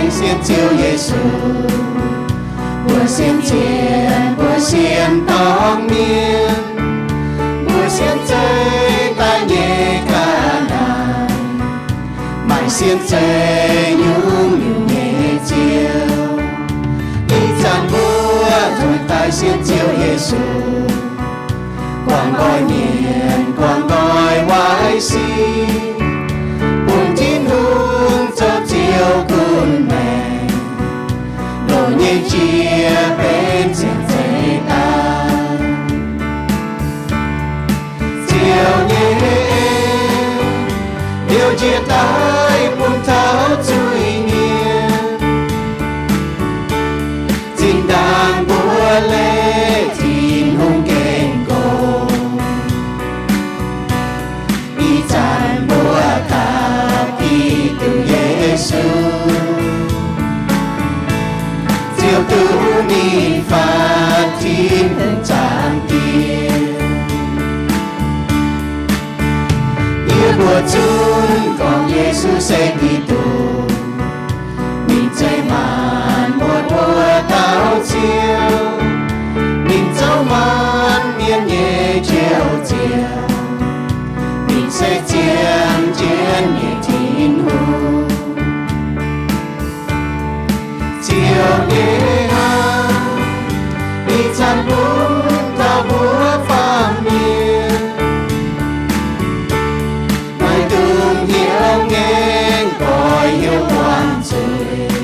Sienx Ziouv Yesu, mbuo sienx zien, mbuo sienx dorngx mienh, mbuo sienx zeiv daaih nyei ga'naaiv, maaih sienx zeiv nyungc-nyungc nyei Ziouv. Ih zanc mbuo nzuonx daaih sienx Ziouv Yesu, guangc nqoi mienh, guangc nqoi waaic sic, bun Tin-Hungh zoux Ziouv gunv maengc, loz nyei jiex benx sienx zeiv daaih. Ziouv nyei en, liouh njiec daaih bun taux zuiz-mienh. Zinh ndaangc mbuo leih Tin-Hungh gengh gorngv, ih zanc mbuo dapv Giduc Yesu, Ziouv duqv ninh faatv Tin-Hungh zaangc Diex. Yie mbuo zungv gorngv Yesu se Giduc, ninh zeiz maanc muotc mbuo dauh Ziouv, ninh zoux maanc mienh nyei Njoux Ziouv, ninh se zien jienv nyei Tin-Hungh. Ziouv nyei hnangv, ih zanc bun taux mbuo baamh mienh, maiv dungx hnyouv ngaengc, goix hnyouv buangh zuiz,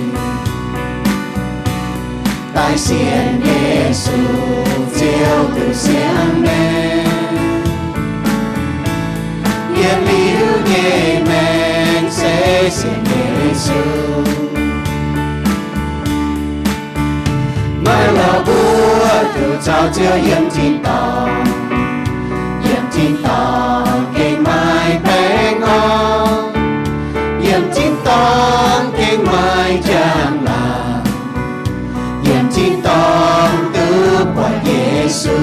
daaih sienx Yesu, Ziouv duqv siang-maengc. Yietc liuz nyei maengc se sienx Yesu. Maiv lorz mbuo duqv caux Ziouv yiem tin-dorngh. Yiem tin-dorngh gengh maaih baengh orn. Yiem tin-dorngh gengh maaih njang-laangc. Yiem tin-dorngh duqv buatc Yesu.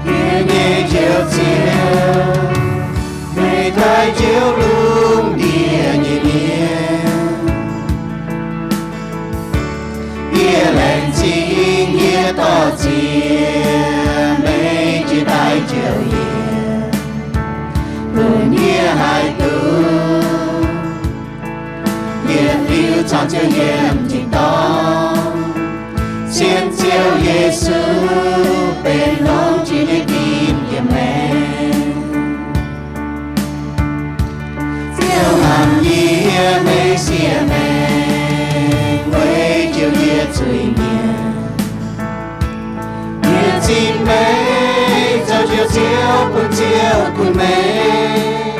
Yie nyei Njoux Ziouv, meih daaih njoux lungh ndiev nyei mienh. Yie laengz zingh, yie dor-ziec meih jiex daaih njoux yie, bun yie haih duqv yietc liuz caux Ziouv yiem tin-dorngh, sienx Ziouv Yesu benx longx jiex nyei din yiem maengc. Ziouv hnamv yie, meih siev maengc weic njoux yie zuiz-mienh. Yie zipv meih zoux Njoux Ziouv, bun Ziouv gunv maengc.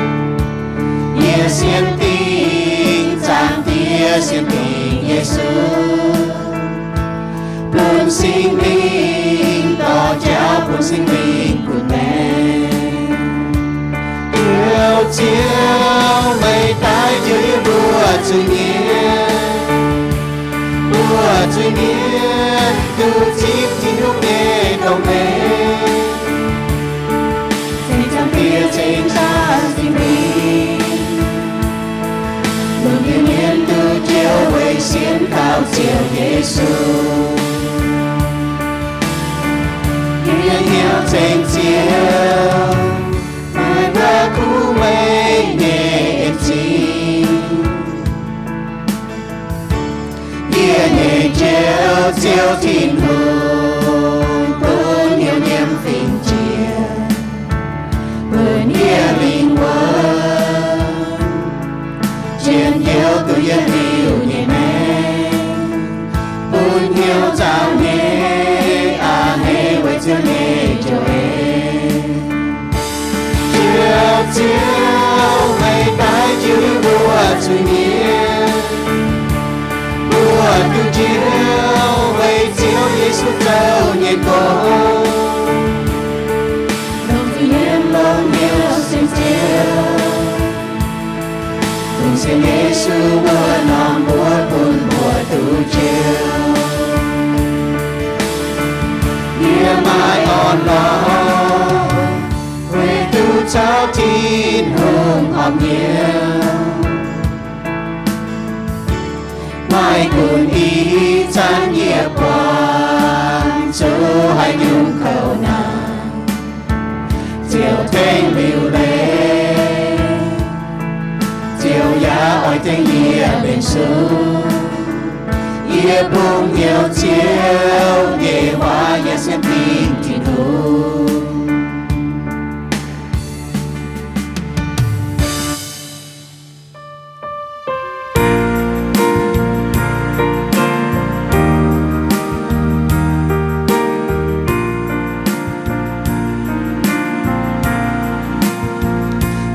Yie sienx dingc Zaangc Diex, sienx dingc Yesu, bun Singx Lingh dorh jauv, bun Singx Lingh gunv maengc. Njoux Ziouv, meih daaih njoux yie mbuo zuiz-mienh. Mbuo zuiz-mienh duqv zipv Tin-Hungh nyei dongh maengc. Ceng Zaangc Diex, ceng Zaangc Singx Lingh, longc yie mienh duqv njoux weic sienx kaux Ziouv Yesu. Yie hnyouv ceng Ziouv, meih mbuo kuv meih nyei en-zingh. Yie nyei Njoux Ziouv Tin-Hungh, bun hnyouv nyiemv fingx jiex, bun yie lingh wuonx, zien youz duqv yietc liuz nyei maengc, bun hnyouv zaux hneiv a'hneiv weic Ziouv zuiz-mienh. Mbuo duqv njoux weic Ziouv Yesu zoux nyei gong, longc zinh hietv longx hnyouv sin Ziouv. Dongh sienx Yesu wuov norm mbuo bun mbuo duqv njoux. Yie maaih orn-lorqc, weic duqv caux Tin-Hungh horpc hnyouv. Maaih gunv ih zanc yie buangh zuqc haaix nyungc kouv naaic, Ziouv tengx liuc leiz, Ziouv yaac oix tengx yie mbenc sung. Yie bungx hnyouv Ziouv nyei waac yaac sienx Tin-Hungh.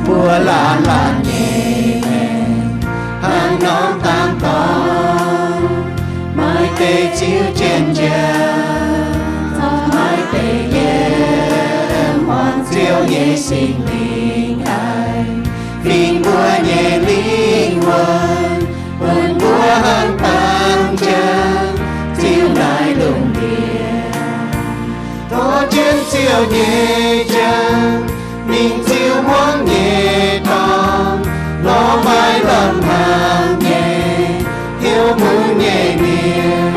Mbuo laanh laanh nyei maengc hnangv norm dangx dorngx, maiv deix ziux jienv njang, maiv deix yiem hmuangx Ziouv nyei Singx Lingh daaih fingx mbuo nyei lingh wuonh, bun mbuo hnangv dangx njang ziux naaiv lungh ndiev. Dorh jienv Ziouv nyei njang mingh ziux hmuangx nyei dorngx, lorz maaih lomh hlang nyei hnyouv mun nyei mienh.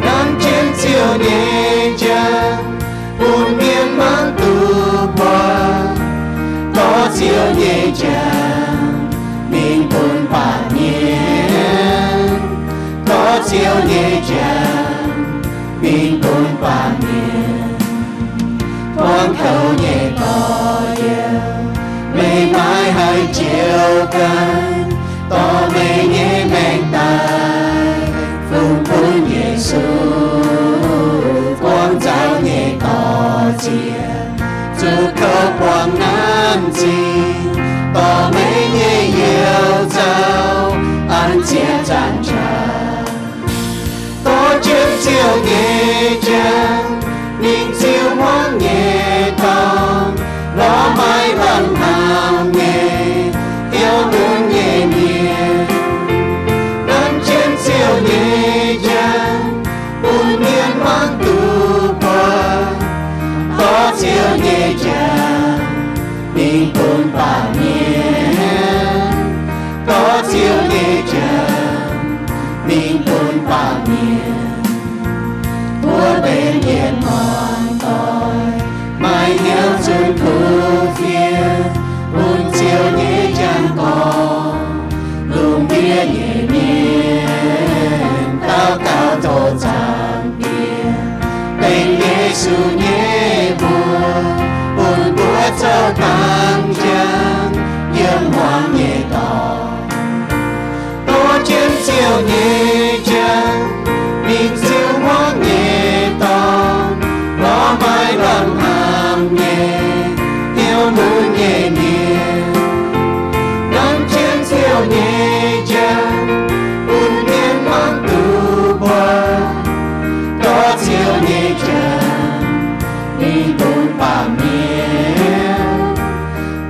Nanv jienv Ziouv nyei njang bun mienh mangc duqv buatc. Dorh Ziouv nyei njang mingh bun baamh mienh. Dorh Ziouv nyei njang mingh bun baamh mienh. Buangv kouv nyei dorc yiem, meih maiv haih njoux ganh, dorh meih nyei maengc daaih fungx bun Yesu. Buangv nzauh nyei dorc ziex, zuqc kouv buangv nanv zingh, dorh meih nyei youz nzauh an ziex zanc njaaux. Dorh jienv Ziouv nyei njang mingh ziux hmuangx nyei dorngx, lorz maaih lomh hlang nyei hnyouv mun nyei mienh. Nanv jienv Ziouv nyei njang bun mienh mangc duqv buatc. Dorh Ziouv nyei njang mingh bun baamh mienh. Dorh Ziouv nyei njang mingh bun baamh mienh. Mbuo benx mienh muangx doic, maaih hnyouv zunh kuv fiev, bun Ziouv nyei njang gorngv, lungh ndiev nyei mienh daux gaux tov zaangc Diex, dengx Yesu nyei mbuox, bun mbuo zoux dangx njang yiem hmuangx nyei dorngx. Dorh jienv Ziouv nyei njang mingh ziux hmuangx nyei dorngx, lorz maaih lomh hlang nyei hnyouv mun nyei mienh. Nanv jienv Ziouv nyei njang bun mienh mangc duqv buatc. Dorh Ziouv nyei njang mingh bun baamh mienh.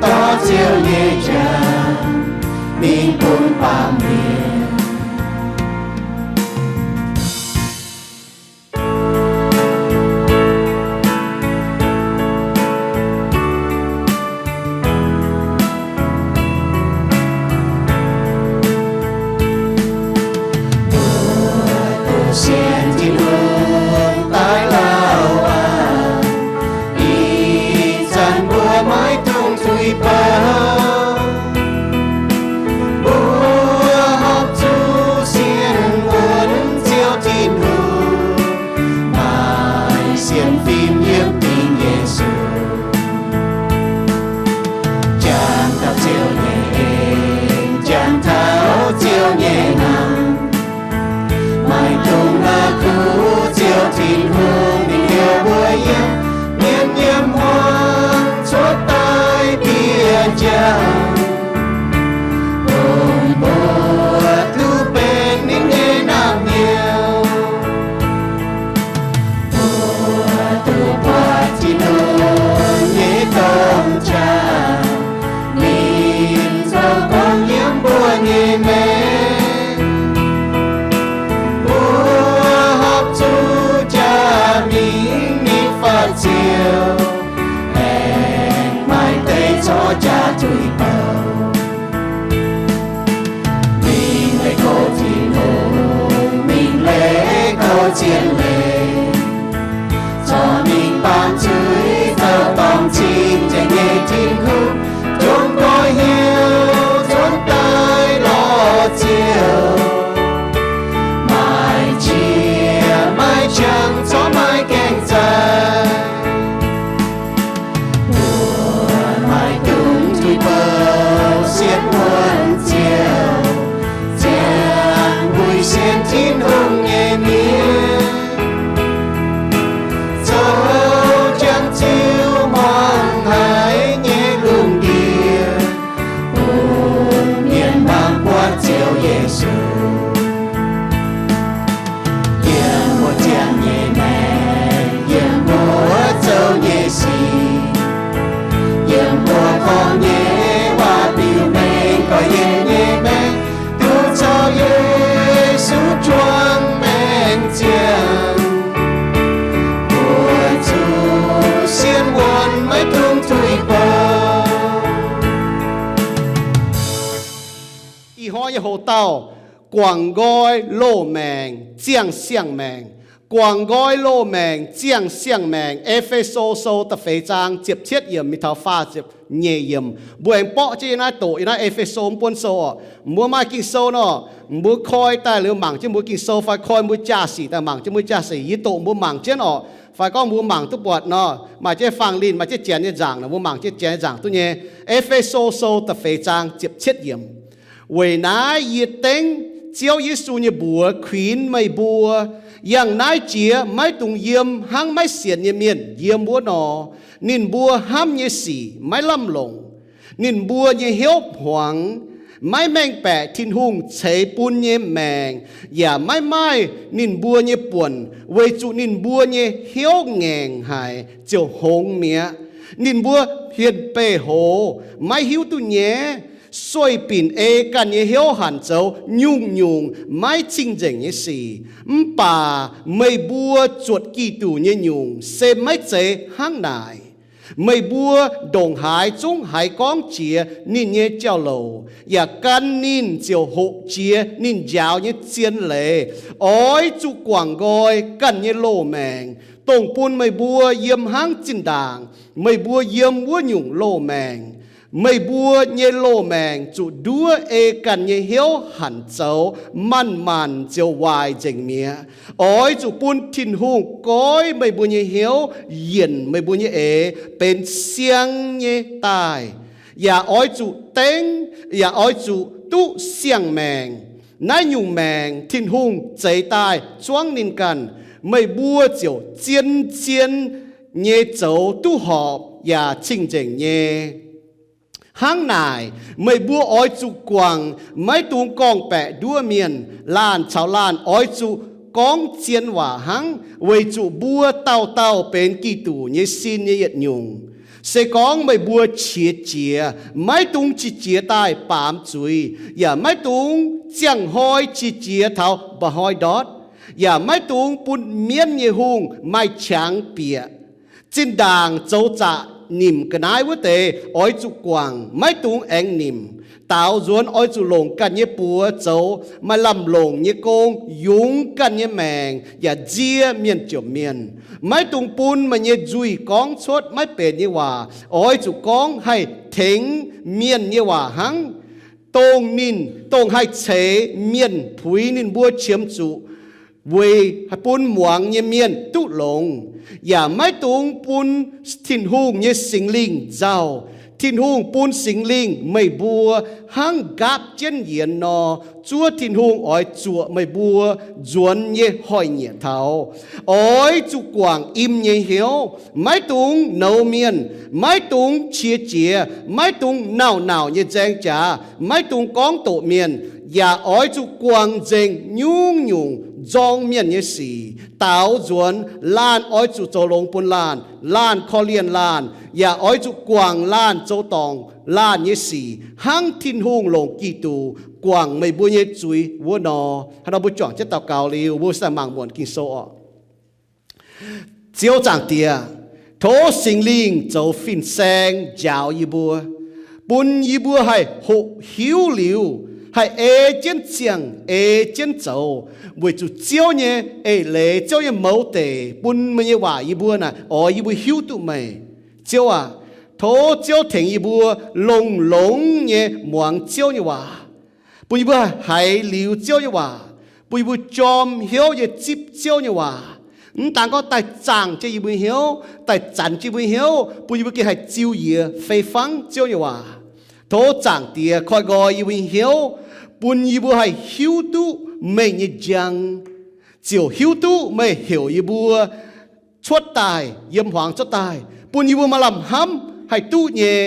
Dorh Ziouv nyei njang mingh bun baamh mienh. zien leiz, corc mingh baamh zuiz zoux dorngc cing-nzengc nyei Tin-Hungh, zungv goiv hnyouv nzuonx daaih lorz Ziouv, maaih qiex maaih qangx corc maaih gaengh zaqc. Mbuo maiv dungx tuix bouh sienx wuonh Ziouv, ziangh mbuo sienx Tin-Hungh nyei mienh, zoux jangx ziux hmuangx haiz nyei lungh ndiev, bun mienh mangc buatc Ziouv Yesu. Yiem mbuo ziangh nyei maengc, yiem mbuo zoux nyei sic, yiem mbuo gorngv nyei waac biux mengh gorx-youz nyei maengc, duqv caux Yesu juangc maengc ziangh, mbuo zuqc sienx wuonh maiv dungx tuix bouh. Ih hnoi nyei hoc-dauh, guangc nqoi loz-maengc ziangh siang-maengc. Guangc nqoi loz-maengc ziangh siang-maengc. E^fe^so Sou da'feix zaang ziepc cietv yiemc mingh taux faah ziepc nyeic yiemc. Mbuo aengx borqv jienv yiem naaiv doqc, yiem naaiv E^fe^so mv buonv sou oc. Mbuo maaih Ging-Sou nor, mbuo koi daaih liuz mangc jienv mbuo Ging-Sou fai koi mbuo jaa-sic daaih mangc jienv mbuo jaa-sic. Yie doqc mbuo mangc jienv oc. Fai gorngv mbuo mangc duqv buatc nor, maaih jienv fangx linh, maaih jienv janx nyei nzaangc nor, mbuo mangc jienv janx nyei nzaangc duqv nyei. E^fe^so Sou da'feix zaang ziepc cietv yiemc. Weic naaiv yie dengv Ziouv Yesu nyei mbuox kuinx meih mbuo, yangh naaiv jiex maiv dungx yiem hnangv maiv sienx nyei mienh yiem wuov nor. Ninh mbuo hnamv nyei sic maiv lamh longc. Ninh mbuo nyei hnyouv hmuangx, maiv mengh baeqc Tin-Hungh ceix bun nyei maengc, yaac maiv maaih ninh mbuo nyei buonc, weic zuqc ninh mbuo nyei hnyouv ngaengc haic ziouc hngongx mi'aqv. Ninh mbuo hienh beih hoz, maiv hiuv duqv nyaiv, sueih binc ei ganh nyei hnyouv hanc zoux nyungc-nyungc maiv cing-nzengc nyei sic. Mv baac meih mbuo zuotc Giduc nyei nyungc se maiv zeiz hnangv naaic. Meih mbuo ndongc haaix zungv haiz gorngv jiex ninh nyei jauv-louc, yaac gan ninh ziouc hoqc jiex ninh njaaux nyei zien leiz. Oix zuqc guangc nqoi ganh nyei loz-maengc, dongh bun meih mbuo yiem hnangv zinh ndaangc meih mbuo yiem wuov nyungc loz-maengc. Meih mbuo nyei loz-maengc zuqc nduov ei ganh nyei hnyouv hanc zoux, maanc-maanc ziouc waaic nzengc mi'aqv. Oix zuqc bun Tin-Hungh goiv meih mbuo nyei hnyouv, yienc meih mbuo nyei eix benx siang nyei daaih, yaac oix zuqc dengv, yaac oix zuqc duqv siang-maengc. Naaiv nyungc maengc Tin-Hungh zeix daaih zuangv ninh ganh. Meih mbuo ziouc zien-zien nyei zoux duqv horpc yaac cing-nzengc nyei. Hnangv naaic, meih mbuo oix zuqc guangc, maiv dungx gorngv-baeqc nduov mienh. Laanh caux laanh oix zuqc gorngv zien waac hnangv, weic zuqc mbuo dauh dauh benx Giduc nyei sin nyei yietc nyungc. Se gorngv meih mbuo qiex jiez, maiv dungx qiex jiez daaih baamz zuiz, yaac maiv dungx ziangh hnoi qiex jiez taux mba'hnoi ndortv, yaac maiv dungx bun mienv nyei hungh maaih qangx bieqc. Zinh ndaangc zoux zaqc nimc ga'naaiv wuov deix oix zuqc guangc, maiv dungx aengx nimc. Daaux nzuonx oix zuqc longc ganh nyei buoz zoux maaih lamh longc nyei gong, yungz ganh nyei maengc, yaac nzie mienh jomc mienh. Maiv dungx bun meih nyei nzuih gorngv cuotv maiv benx nyei waac. Oix zuqc gorngv haih tengx mienh nyei waac hnangv, dongh ninh, dongh haih ceix mienh puix ninh mbuo qiemx zuqc, weic bun muangx nyei mienh duqv longx. Yaac maiv dungx bun Tin-Hungh nyei Singx Lingh nzauh. Tin-Hungh bun Singx Lingh meih mbuo hnangv nqaapv jienv yienx nor. Zuov Tin-Hungh oix zuoqc meih mbuo nzuonx nyei hnoi-nyieqc taux. Oix zuqc guangc im nyei hnyouv, maiv dungx nouz mienh, maiv dungx qiex jiez, maiv dungx nauc-nauc nyei nzaeng jaax, maiv dungx gorngv doqc mienh, yaac oix zuqc guangc nzengc nyungc-nyungc nzorng mienh nyei sic. Daaux nzuonx laanh oix zuqc zoux longx bun laanh, laanh korv-lienh laanh, yaac oix zuqc guangc laanh zoux dorngc laanh nyei sic, hnangv Tin-Hungh longc Giduc guangc meih mbuo nyei zuiz wuov nor. Hnangv nor mbuo juangc jienv daux gaux liuz, mbuo se mangc muonc Ging-Sou oc. Ziouv Zaangc Diex, tov Singx Lingh zoux fin-saeng njaaux yie mbuo, bun yie mbuo haih hoqc hiuv liuz, haih ei jienv ziangh, ei jienv zoux, weic zuqc Ziouv nyei eix leiz, Ziouv nyei mouz deic bun meih nyei waac yie mbuo naaic oix yie mbuo hiuv duqv meih. Ziouv aac, tov Ziouv tengx yie mbuo longx-longx nyei muangx Ziouv nyei waac, bun yie mbuo haiz liuz Ziouv nyei waac, bun yie mbuo jorm hnyouv nyei zipv Ziouv nyei waac. Mv daan gorngv daaih zaangc jienv yie mbuo nyei hnyouv, daaih zanc jienv yie mbuo nyei hnyouv, bun yie mbuo gengh haih ziux yie fei fangv Ziouv nyei waac. Tov Zaangc Diex koi nqoi yie mbuo nyei hnyouv, bun yie mbuo haih hiuv duqv meih nyei njang, ziouc hiuv duqv meih heuc yie mbuo cuotv daaih, yiem hmuangx cuotv daaih, bun yie mbuo maaih lamh hnamv haih duqv nyei,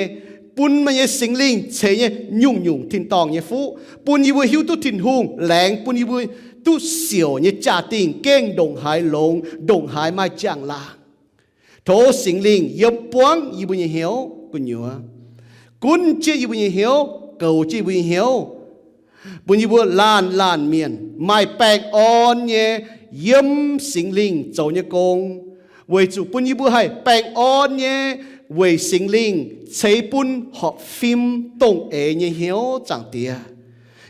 bun meih nyei Singx Lingh ceix nyei nyungc-nyungc tin-dorngh nyei fuqv, bun yie mbuo hiuv duqv Tin-Hungh laengz bun yie mbuo duqv siouc nyei jaa-dingh gengh ndongc haaix longx, ndongc haaix maaih njang-laangc. Tov Singx Lingh yiem buangv yie mbuo nyei hnyouv gu'nyuoz, gunv jienv yie mbuo nyei hnyouv, goux jienv yie mbuo nyei hnyouv, bun yie mbuo laanh laanh mienh maaih baengh orn nyei yiem Singx Lingh zoux nyei gong, weic zuqc bun yie mbuo haih baengh orn nyei weic Singx Lingh ceix bun horpc fim dongh eix nyei hnyouv. Zaangc Diex,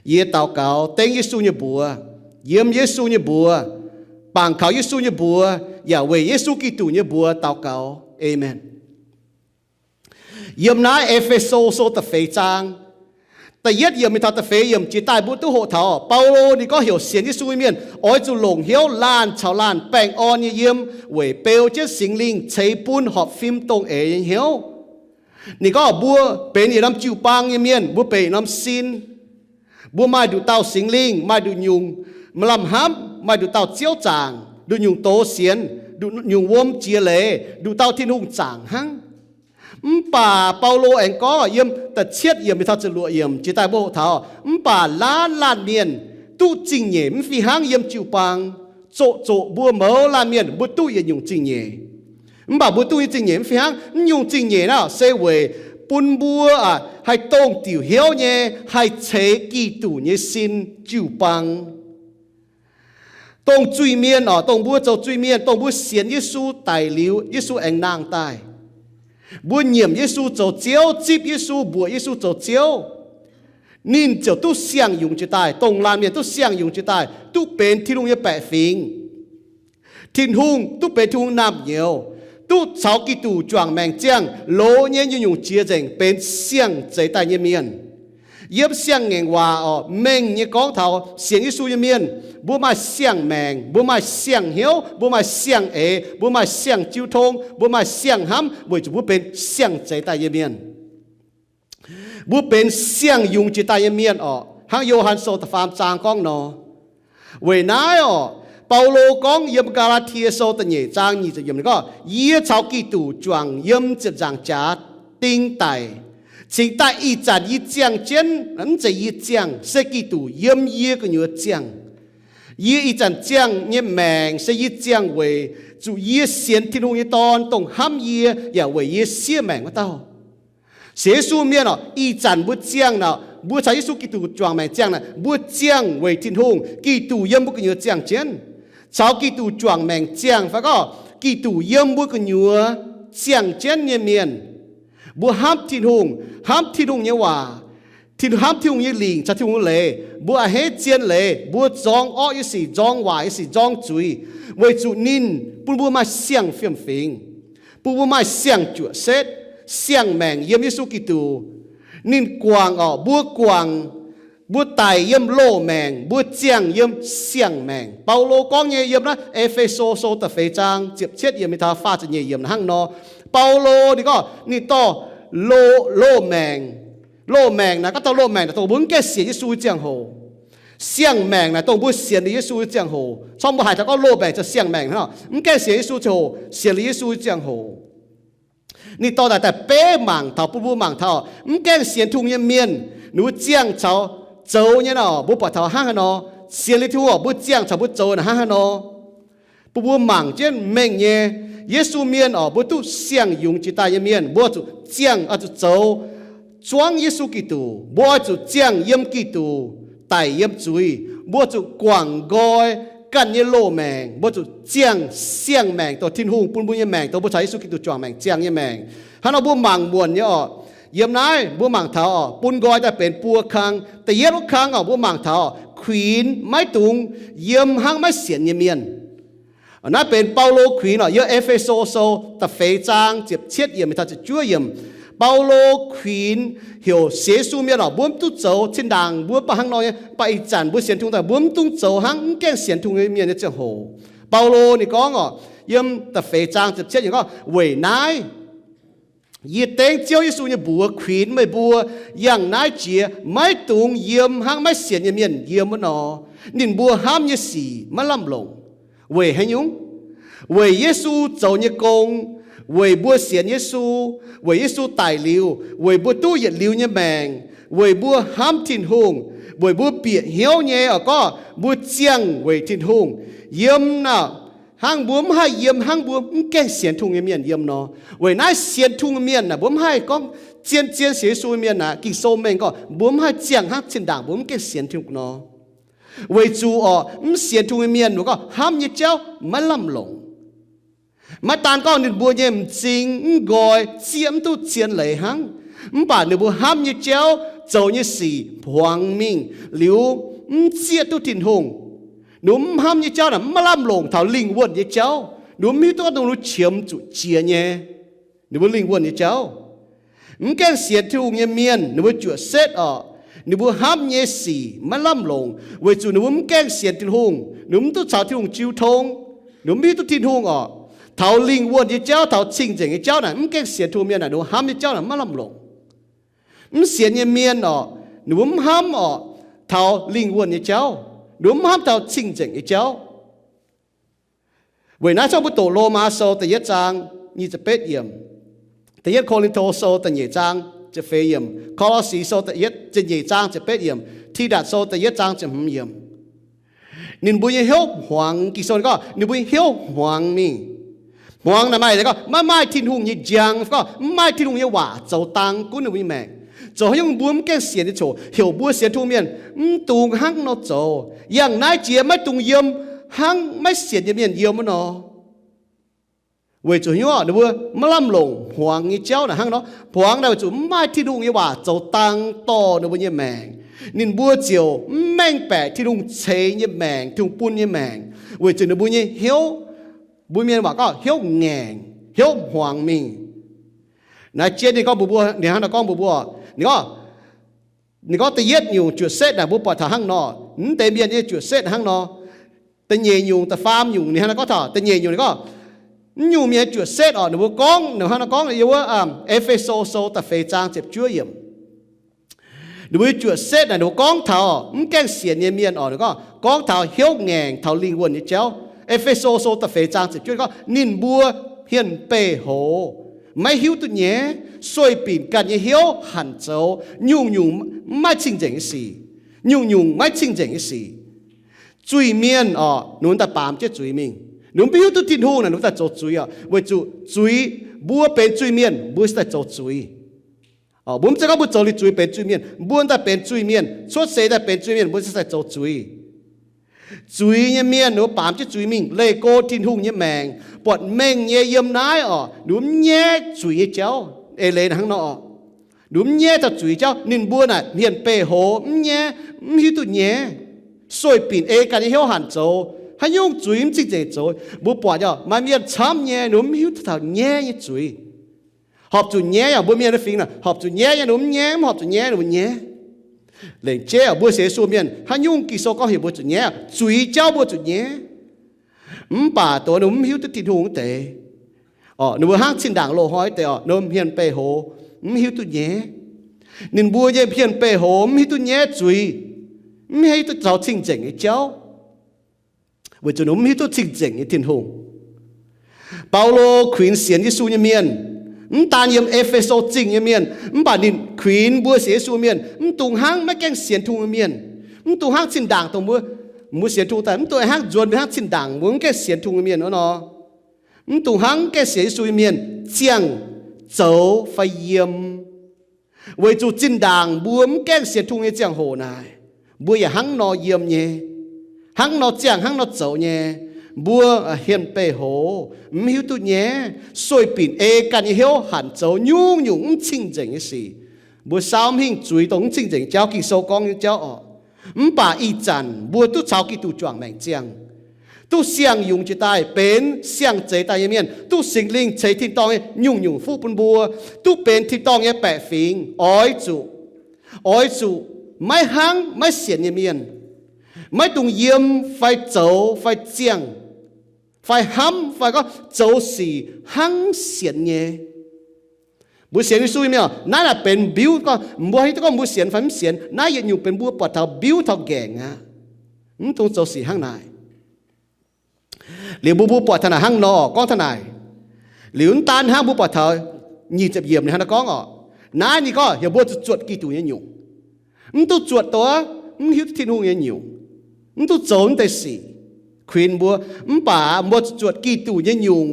yie daux gaux dengv Yesu nyei mbuox, yiem Yesu nyei mbuox, bangc kaux Yesu nyei mbuox, yaac weic Yesu Giduc nyei mbuox daux gaux. Aamen. Yiem naaiv E^fe^so Sou da'feix zaang, da'yietv yiemc mingh taux da'feix yiemc jiex daaih mbuo duqv hoqc taux Baulo ninh gorngv heuc sienx Yesu nyei mienh oix zuqc longc hnyouv laanh caux laanh baengh orn nyei yiem weic beu jienv Singx Lingh ceix bun horpc fim dongh eix nyei hnyouv. Ninh gorngv mbuo benx yietc norm jiu-baang nyei mienh, mbuo benx yietc norm sin. Mbuo maaih nduqc dauh Singx Lingh, maaih nduqc nyungc maaih lamh hnamv, maaih nduqc dauh Ziouv zaangc, nduqc nyungc doz sienx, nduqc nyungc wuom jiex leiz, nduqc dauh Tin-Hungh zaangc hnangv. Mv baac Baulo aengx gorngv yiem da'cietv yiemc mingh taux ziepc luoqc yiemc jiex daaih mbuo hoqc taux, mv baac laanh laanh mienh duqv zingh nyeic mv fih hnangv yiem jiu-baang. Zoqc zoqc mbuo mouz laanh mienh mbuo duqv yietc nyungc zingh nyeic. Mv baac mbuo duqv nyei zingh nyeic mv fih hnangv. Mv nyungc zingh nyeic naaiv se weic bun mbuo haih dongh diuc hnyouv nyei haih ceix Giduc nyei sin jiu-baang. Dongh zuiz-mienh oc, dongh mbuo zoux zuiz-mienh, dongh mbuo sienx Yesu daic liuz, Yesu aengx nangh daaih, mbuo nyiemc Yesu zoux Ziouv, zipv Yesu, mbuoqc Yesu zoux Ziouv, ninh ziouc duqv siang-yungz jiex daaih. Dongh laanh mienh duqv siang-yungz jiex daaih, duqv benx Tin-Hungh nyei baeqc fingx. Tin-Hungh duqv benx Tin-Hungh naamh nyouz, duqv caux Giduc juangc maengc ziangh, loz nyei nyungc-nyungc jiex nzengc benx siang-zeix daaih nyei mienh. Yiem siang-ngaengc waac oc, mengh nyei gorngv taux sienx Yesu nyei mienh, mbuo maaih siang-maengc, mbuo maaih siang-hnyouv, mbuo maaih siang-eix, mbuo maaih siang-jiu tong, mbuo maaih siang-hnamv, weic zuqc mbuo benx siang-zeix daaih nyei mienh. Mbuo benx siang-yungz jiex daaih nyei mienh oc, hnangv Yo^han Sou da'faam zaang gorngv nor. Weic naaiv oc, Baulo gorngv yiem Gaa^laa^tie Sou da'nyeic zaang nyic ziepc yiemc ninh gorngv, yie caux Giduc juangc yiem ziepc nzaangc jaax ding daic, cingx daaih ih zanc yie ziangh jienv, mv zeiz yie ziangh, se Giduc yiem yie gu'nyuoz ziangh. Yie ih zanc ziangh nyei maengc se yie ziangh weic zuqc yie sienx Tin-Hungh nyei Dorn, dongh hnamv yie yaac weic yie siev maengc wuov dauh. Sienx Yesu mienh oc, ih zanc mbuo ziangh naaic, mbuo caux Yesu Giduc juangc maengc ziangh naaic, mbuo ziangh weic Tin-Hungh. Giduc yiem mbuo gu'nyuoz ziangh jienv. Caux Giduc juangc maengc ziangh fai gorngv Giduc yiem mbuo gu'nyuoz ziangh jienv nyei mienh, mbuo hnamv Tin-Hungh, hnamv Tin-Hungh nyei waac, Tin, hnamv Tin-Hungh nyei lingc caux Tin-Hungh nyei leiz, mbuo a'hneiv zien leiz, mbuo nzorng orqv nyei sic, nzorng waaic nyei sic, nzorng zuiz, weic zuqc ninh bun mbuo maaih siang-fiem-fingx, bun mbuo maaih siang-juoqc setv, siang-maengc yiem Yesu Giduc. Ninh guangc oc, mbuo guangc, mbuo daic yiem loz-maengc, mbuo ziangh yiem siang-maengc. Baulo gorngv nyei yiem naaiv E^fe^so Sou da'feix zaang ziepc cietv yiemc mingh taux faah ziepc nyeic yiemc hnangv nor. Baulo ninh gorngv ninh dorh lo, loz-maengc, loz-maengc naaic, gorngv taux loz-maengc naaic dongh mbuo mv gaengh sienx Yesu nyei ziangh hoc. Siang-maengc naaic dongh mbuo sienx liuz Yesu nyei ziangh hoc. Corc mbuo haiz taux gorngv loz-maengc caux siang-maengc hnangv nor. Mv gaengh sienx Yesu ziangh hoc, sienx liuz Yesu nyei ziangh hoc. Ninh dorh daaih daaih beiv mangc taux, bun mbuo mangc taux mv gaengh sienx Tin-Hungh nyei mienh, ninh mbuo ziangh caux zoux nyei nor, mbuo buatc taux hnangv haaix nor. Sienx liuz Tin-Hungh oc, mbuo ziangh caux mbuo zoux naaic hnangv haaix nor. Bun mbuo mangc jienv mengh nyei, Yesu mienh oc, mbuo duqv siang-yungz jiex daaih nyei mienh, mbuo oix zuqc ziangh, oix zuqc zoux zuangv Yesu Giduc. Mbuo oix zuqc ziangh yiem Giduc, daic yiem zuiz. Mbuo zuqc guangc nqoi ganh nyei loz-maengc. Mbuo zuqc ziangh siang-maengc, dongh Tin-Hungh bun mbuo nyei maengc, dongh mbuo caux Yesu Giduc juangc maengc ziangh nyei maengc. Hnangv nor mbuo mangc muonc nyei oc. Yiem naaiv mbuo mangc taux oc, bun nqoi daaih benx buo kang. Da'yietv wuov kang oc, mbuo mangc taux oc, kuinx maiv dungx yiem hnangv maiv sienx nyei mienh. Naaiv benx Baulo kuinx oc, yiem E^fe^so Sou da'feix zaang ziepc cietv yiemc taux ziepc juov yiemc. Baulo kuinx heuc sienx Yesu mienh oc, mbuo mv duqv zoux zinh ndaangc mbuo mv baac hnangv nor nyei, mv baac ih zanc mbuo sienx Tin-Hungh daaih mbuo mv dungx zoux hnangv mv gaengh sienx Tin-Hungh nyei mienh nyei ziangh hoc. Baulo ninh gorngv oc, yiem da'feix zaang ziepc cietv yiemc gorngv, weic naaiv yie dengv Ziouv Yesu nyei mbuox kuinx meih mbuo, yangh naaiv jiex maiv dungx yiem hnangv maiv sienx nyei mienh yiem wuov nor. Ninh mbuo hnamv nyei sic maiv lamh longc. Weic haaix nyungc? Weic Yesu zoux nyei gong, weic mbuo sienx Yesu, weic Yesu daic liuz, weic mbuo duqv yietc liuz nyei maengc, weic mbuo hnamv Tin-Hungh, weic mbuo bieqc hnyouv nyei oc, gorngv mbuo ziangh weic Tin-Hungh. Yiem naaic hnangv mbuo mv haih yiem hnangv mbuo mv gaengh sienx Tin-Hungh nyei mienh yiem nor. Weic naaiv sienx Tin-Hungh nyei mienh naaic mbuo mv haih gorngv zien-zien sienx Yesu nyei mienh naaic, Ging-Sou mengh gorngv mbuo mv haih ziangh hnangv zinh ndaangc mbuo mv gaengh sienx Tin-Hungh nor. Weic zuqc oc, mv sienx Tin-Hungh nyei mienh mbuo gorngv hnamv nyei jauv maiv lamh longc. Maiv daan gorngv ninh mbuo nyei m'zing mv nqoi zieqv mv duqv zien leiz hnangv, mv baac ninh mbuo hnamv nyei jauv, zoux nyei sic hmuangx mingh liuz, mv zieqv duqv Tin-Hungh. Ninh mbuo mv hnamv nyei jauv naaic mv maaih lamh longc taux lingh wuonh nyei jauv. Ninh mbuo mv hiuv duqv ninh mbuo qiemx zuqc jiex nyei, ninh mbuo lingh wuonh nyei jauv. Mv gaengh sienx Tin-Hungh nyei mienh ninh mbuo juoqc setv oc, ninh mbuo hnamv nyei sic maiv lamh longc weic zuqc ninh mbuo mv gaengh sienx Tin-Hungh, ninh mbuo mv duqv caux Tin-Hungh jiu tong, ninh mbuo mv hiuv duqv Tin-Hungh oc. Taux lingh wuonh nyei jauv, taux cing-nzengc nyei jauv naaic, mv gaengh sienx Tin-Hungh mienh naaic ninh mbuo hnamv nyei jauv naaic maiv lamh longc. Mv sienx nyei mienh oc, ninh mbuo mv hnamv oc, taux lingh wuonh nyei jauv, ninh mbuo mv hnamv taux cing-nzengc nyei jauv. Weic naaiv zorqv mbuo doqc Lomaa Sou da'yietv zaang nyic ziepc betv yiemc, da'yietv Ko^lin^to Sou da'nyeic zaang ziepc feix yiemc, Ko^lo^si Sou da'yietv, da'nyeic zaang ziepc betv yiemc, Tidatc Sou da'yietv zaang ziepc hmz yiemc. Ninh mbuo nyei hnyouv hmuangx, Ging-Sou gorngv ninh mbuo nyei hnyouv hmuangx mingh. Hmuangx naaic maaih gorngv maiv maaih Tin-Hungh nyei njang, gorngv mv maaih Tin-Hungh nyei waac zoux dang gunv ninh mbuo nyei maengc. Zoux haaix nyungc mbuo mv gaengh sienx nyei ziangh hoc, heuc mbuo sienx Tin-Hungh mienh mv dungx hnangv nor zoux. Yangh naaiv jiex maiv dungx yiem hnangv maiv sienx nyei mienh yiem wuov nor. Weic zuqc hnyouv ninh mbuo maiv lamh longc hmuangx nyei jauv naaic hnangv nor. Hmuangx naaic weic zuqc mv maaih Tin-Hungh nyei waac zoux dang dorh ninh mbuo nyei maengc. Ninh mbuo ziouc mv mengh baeqc Tin-Hungh ceix nyei maengc, Tin-Hungh bun nyei maengc, weic zuqc ninh mbuo nyei hnyouv, mbuo mienh waac gorngv hnyouv ngaengc, hnyouv hmuangx mingh. Naaiv jien ninh gorngv mbuox mbuo, ninh hnangv nor gorngv mbuox mbuo, ninh gorngv, ninh gorngv da'yietv nyungc juoqc setv naaic mbuo buatc taux hnangv nor. Mv deix mienh nyei juoqc setv hnangv nor. Da'nyeic nyungc, da'faam nyungc ninh hnangv nor gorngv taux da'nyeic nyungc ninh gorngv, mv nyungc mienh juoqc setv oc, ninh mbuo gorngv, ninh hnangv nor gorngv yiem wuov, am, E^fe^so Sou da'feix zaang ziepc juov yiemc. Ninh mbuo juoqc setv naaic ninh mbuo gorngv taux mv gaengh sienx nyei mienh oc, ninh gorngv, gorngv taux hnyouv ngaengc taux lingh wuonh nyei jauv. E^fe^so Sou da'feix zaang ziepc juov gorngv ninh mbuo hmien beih hoz, maiv hiuv duqv nyaiv, sueih binc ganh nyei hnyouv hanc zoux nyungc-nyungc maiv cing-nzengc nyei sic. Nyungc-nyungc maiv cing-nzengc nyei sic. Zuiz-mienh oc, ninh mbuo daaih baamz jienv zuiz mingh. Ninh mbuo maiv hiuv duqv Tin-Hungh naaic ninh mbuo daaih zoux zuiz oc. Weic zuqc zuiz, mbuo benx zuiz-mienh mbuo se daaih zoux zuiz. Mbuo mv zeiz gorngv mbuo zoux liuz zuiz benx zuiz-mienh, mbuo daaih benx zuiz-mienh, cuotv seix daaih benx zuiz-mienh mbuo se daaih zoux zuiz. Zuiz nyei mienh ninh mbuo baamz jienv zuiz mingh, leih go Tin-Hungh nyei maengc, buatc mengh nyei yiem naaiv oc, ninh mbuo mv nyaiv zuiz nyei jauv. Eix leiz hnangv nor oc, ninh mbuo mv nyaiv taux zuiz jauv. Ninh mbuo naaic hmien beih hoz, mv nyaiv, mv hiuv duqv nyaiv, sueih binc ei ganh nyei hnyouv hanc zoux haaix nyungc zuiz mv cing-nzengc zoux. Mbuo buatc oc, maaih mienh camv nyei ninh mbuo mv hiuv duqv taux nyaiv nyei zuiz. Horpc zuqc nyaiv oc, mbuo mienh nyei fingx naaic horpc zuqc nyaiv nyei ninh mbuo mv nyaiv, mv horpc zuqc nyaiv ninh mbuo nyaiv. Lengc jeiv oc, mbuo sienx Yesu mienh haaix nyungc Ging-Sou gorngv heuc mbuo zuqc nyaiv oc? Zuiz jauv mbuo zuqc nyaiv. Mv baac dongh ninh mbuo mv hiuv duqv Tin-Hungh wuov deix oc, ninh mbuo hnangv zinh ndaangc loz-hnoi wuov deix oc, ninh mbuo hmien beih hoz, mv hiuv duqv nyaiv. Ninh mbuo nyei hmien beih hoz mv hiuv duqv nyaiv zuiz, mv hiuv duqv taux cing-nzengc nyei jauv, weic zuqc ninh mbuo mv hiuv duqv cing-nzengc nyei Tin-Hungh. Baulo kuinx sienx Yesu nyei mienh, mv daan yiem E^fe^so Zingh nyei mienh, mv baac ninh kuinx mbuo sienx Yesu mienh mv dungx hnangv maiv gaengh sienx Tin-Hungh nyei mienh, mv dungx hnangv zinh ndaangc dongh mbuo, mbuo sienx Tin-Hungh daaih mv dungx hnangv nzuonx mingh hnangv zinh ndaangc mbuo mv gaengh sienx Tin-Hungh nyei mienh wuov nor. Mv dungx hnangv mv gaengh sienx Yesu nyei mienh ziangh zoux fai yiem. Weic zuqc zinh ndaangc mbuo mv gaengh sienx Tin-Hungh nyei ziangh hoc naaic, mbuo yaac hnangv nor yiem nyei, hnangv nor ziangh hnangv nor zoux nyei. Mbuo hmien beih hoz, mv hiuv duqv nyaiv, sueih binc ei ganh nyei hnyouv hanc zoux nyungc-nyungc mv cing-nzengc nyei sic. Mbuo saauv mv hingh zuiz dongh mv cing-nzengc jauv, Ging-Sou gorngv nyei jauv orqc. Mv baac ih zanc mbuo duqv caux Giduc juangc maengc ziangh, duqv siang-yungz jiex daaih benx siang-zeix daaih nyei mienh, duqv Singx Lingh ceix tin-dorngh nyei nyungc-nyungc fuqv bun mbuo, duqv benx tin-dorngh nyei baeqc fingx. Oix zuqc, oix zuqc maiv hnangv maiv sienx nyei mienh, maiv dungx yiem fai zoux fai ziangh fai hnamv fai gorngv zoux sic hnangv sienx nyei. Mbuo sienx Yesu nyei mienh, naaiv naaic benx mbiuv gorngv, mbuo hiuv duqv gorngv mbuo sienx fai mv sienx, naaiv yietc nyungc benx mbuo buatc taux mbiuv taux ngaengc aqv. Mv dungx zoux sic hnangv naaic. Liuz mbuo, mbuo buatc taux naaic hnangv nor, gorngv taux naaic. Liuz mv daan hnangv, mbuo buatc taux nyic ziepc yiemc ninh hnangv naaiv gorngv orqc. Naaiv ninh gorngv heuc mbuo zuqc zuotc Giduc nyei nyungc. Mv duqv zuotc dongh mv hiuv duqv Tin-Hungh nyei nyungc, mv duqv zoux mv deix sic kuinx mbuo. Mv baac mbuo zuqc zuotc Giduc nyei nyungc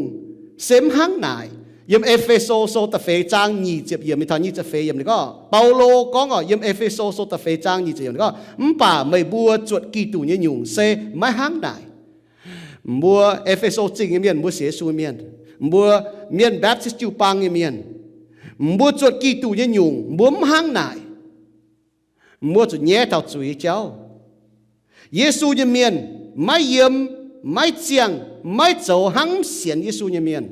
se mv hnangv naaic. Yiem E^fe^so Sou da'feix zaang nyic ziepc yiemc mingh taux nyic ziepc feix yiemc ninh gorngv, Baulo gorngv orqc, yiem E^fe^so Sou da'feix zaang nyic ziepc yiemc ninh gorngv, mv baac meih mbuo zuotc Giduc nyei nyungc se maiv hnangv naaic. Mbuo E^fe^so Zingh nyei mienh, mbuo sienx Yesu nyei mienh, mbuo mienh Baptist jiu-baang nyei mienh, mbuo zuotc Giduc nyei nyungc mbuo mv hnangv naaic. Mbuo zuqc nyaiv taux zuiz jauv. Yesu nyei mienh maiv yiem, maiv ziangh, maiv zoux hnangv mv sienx Yesu nyei mienh.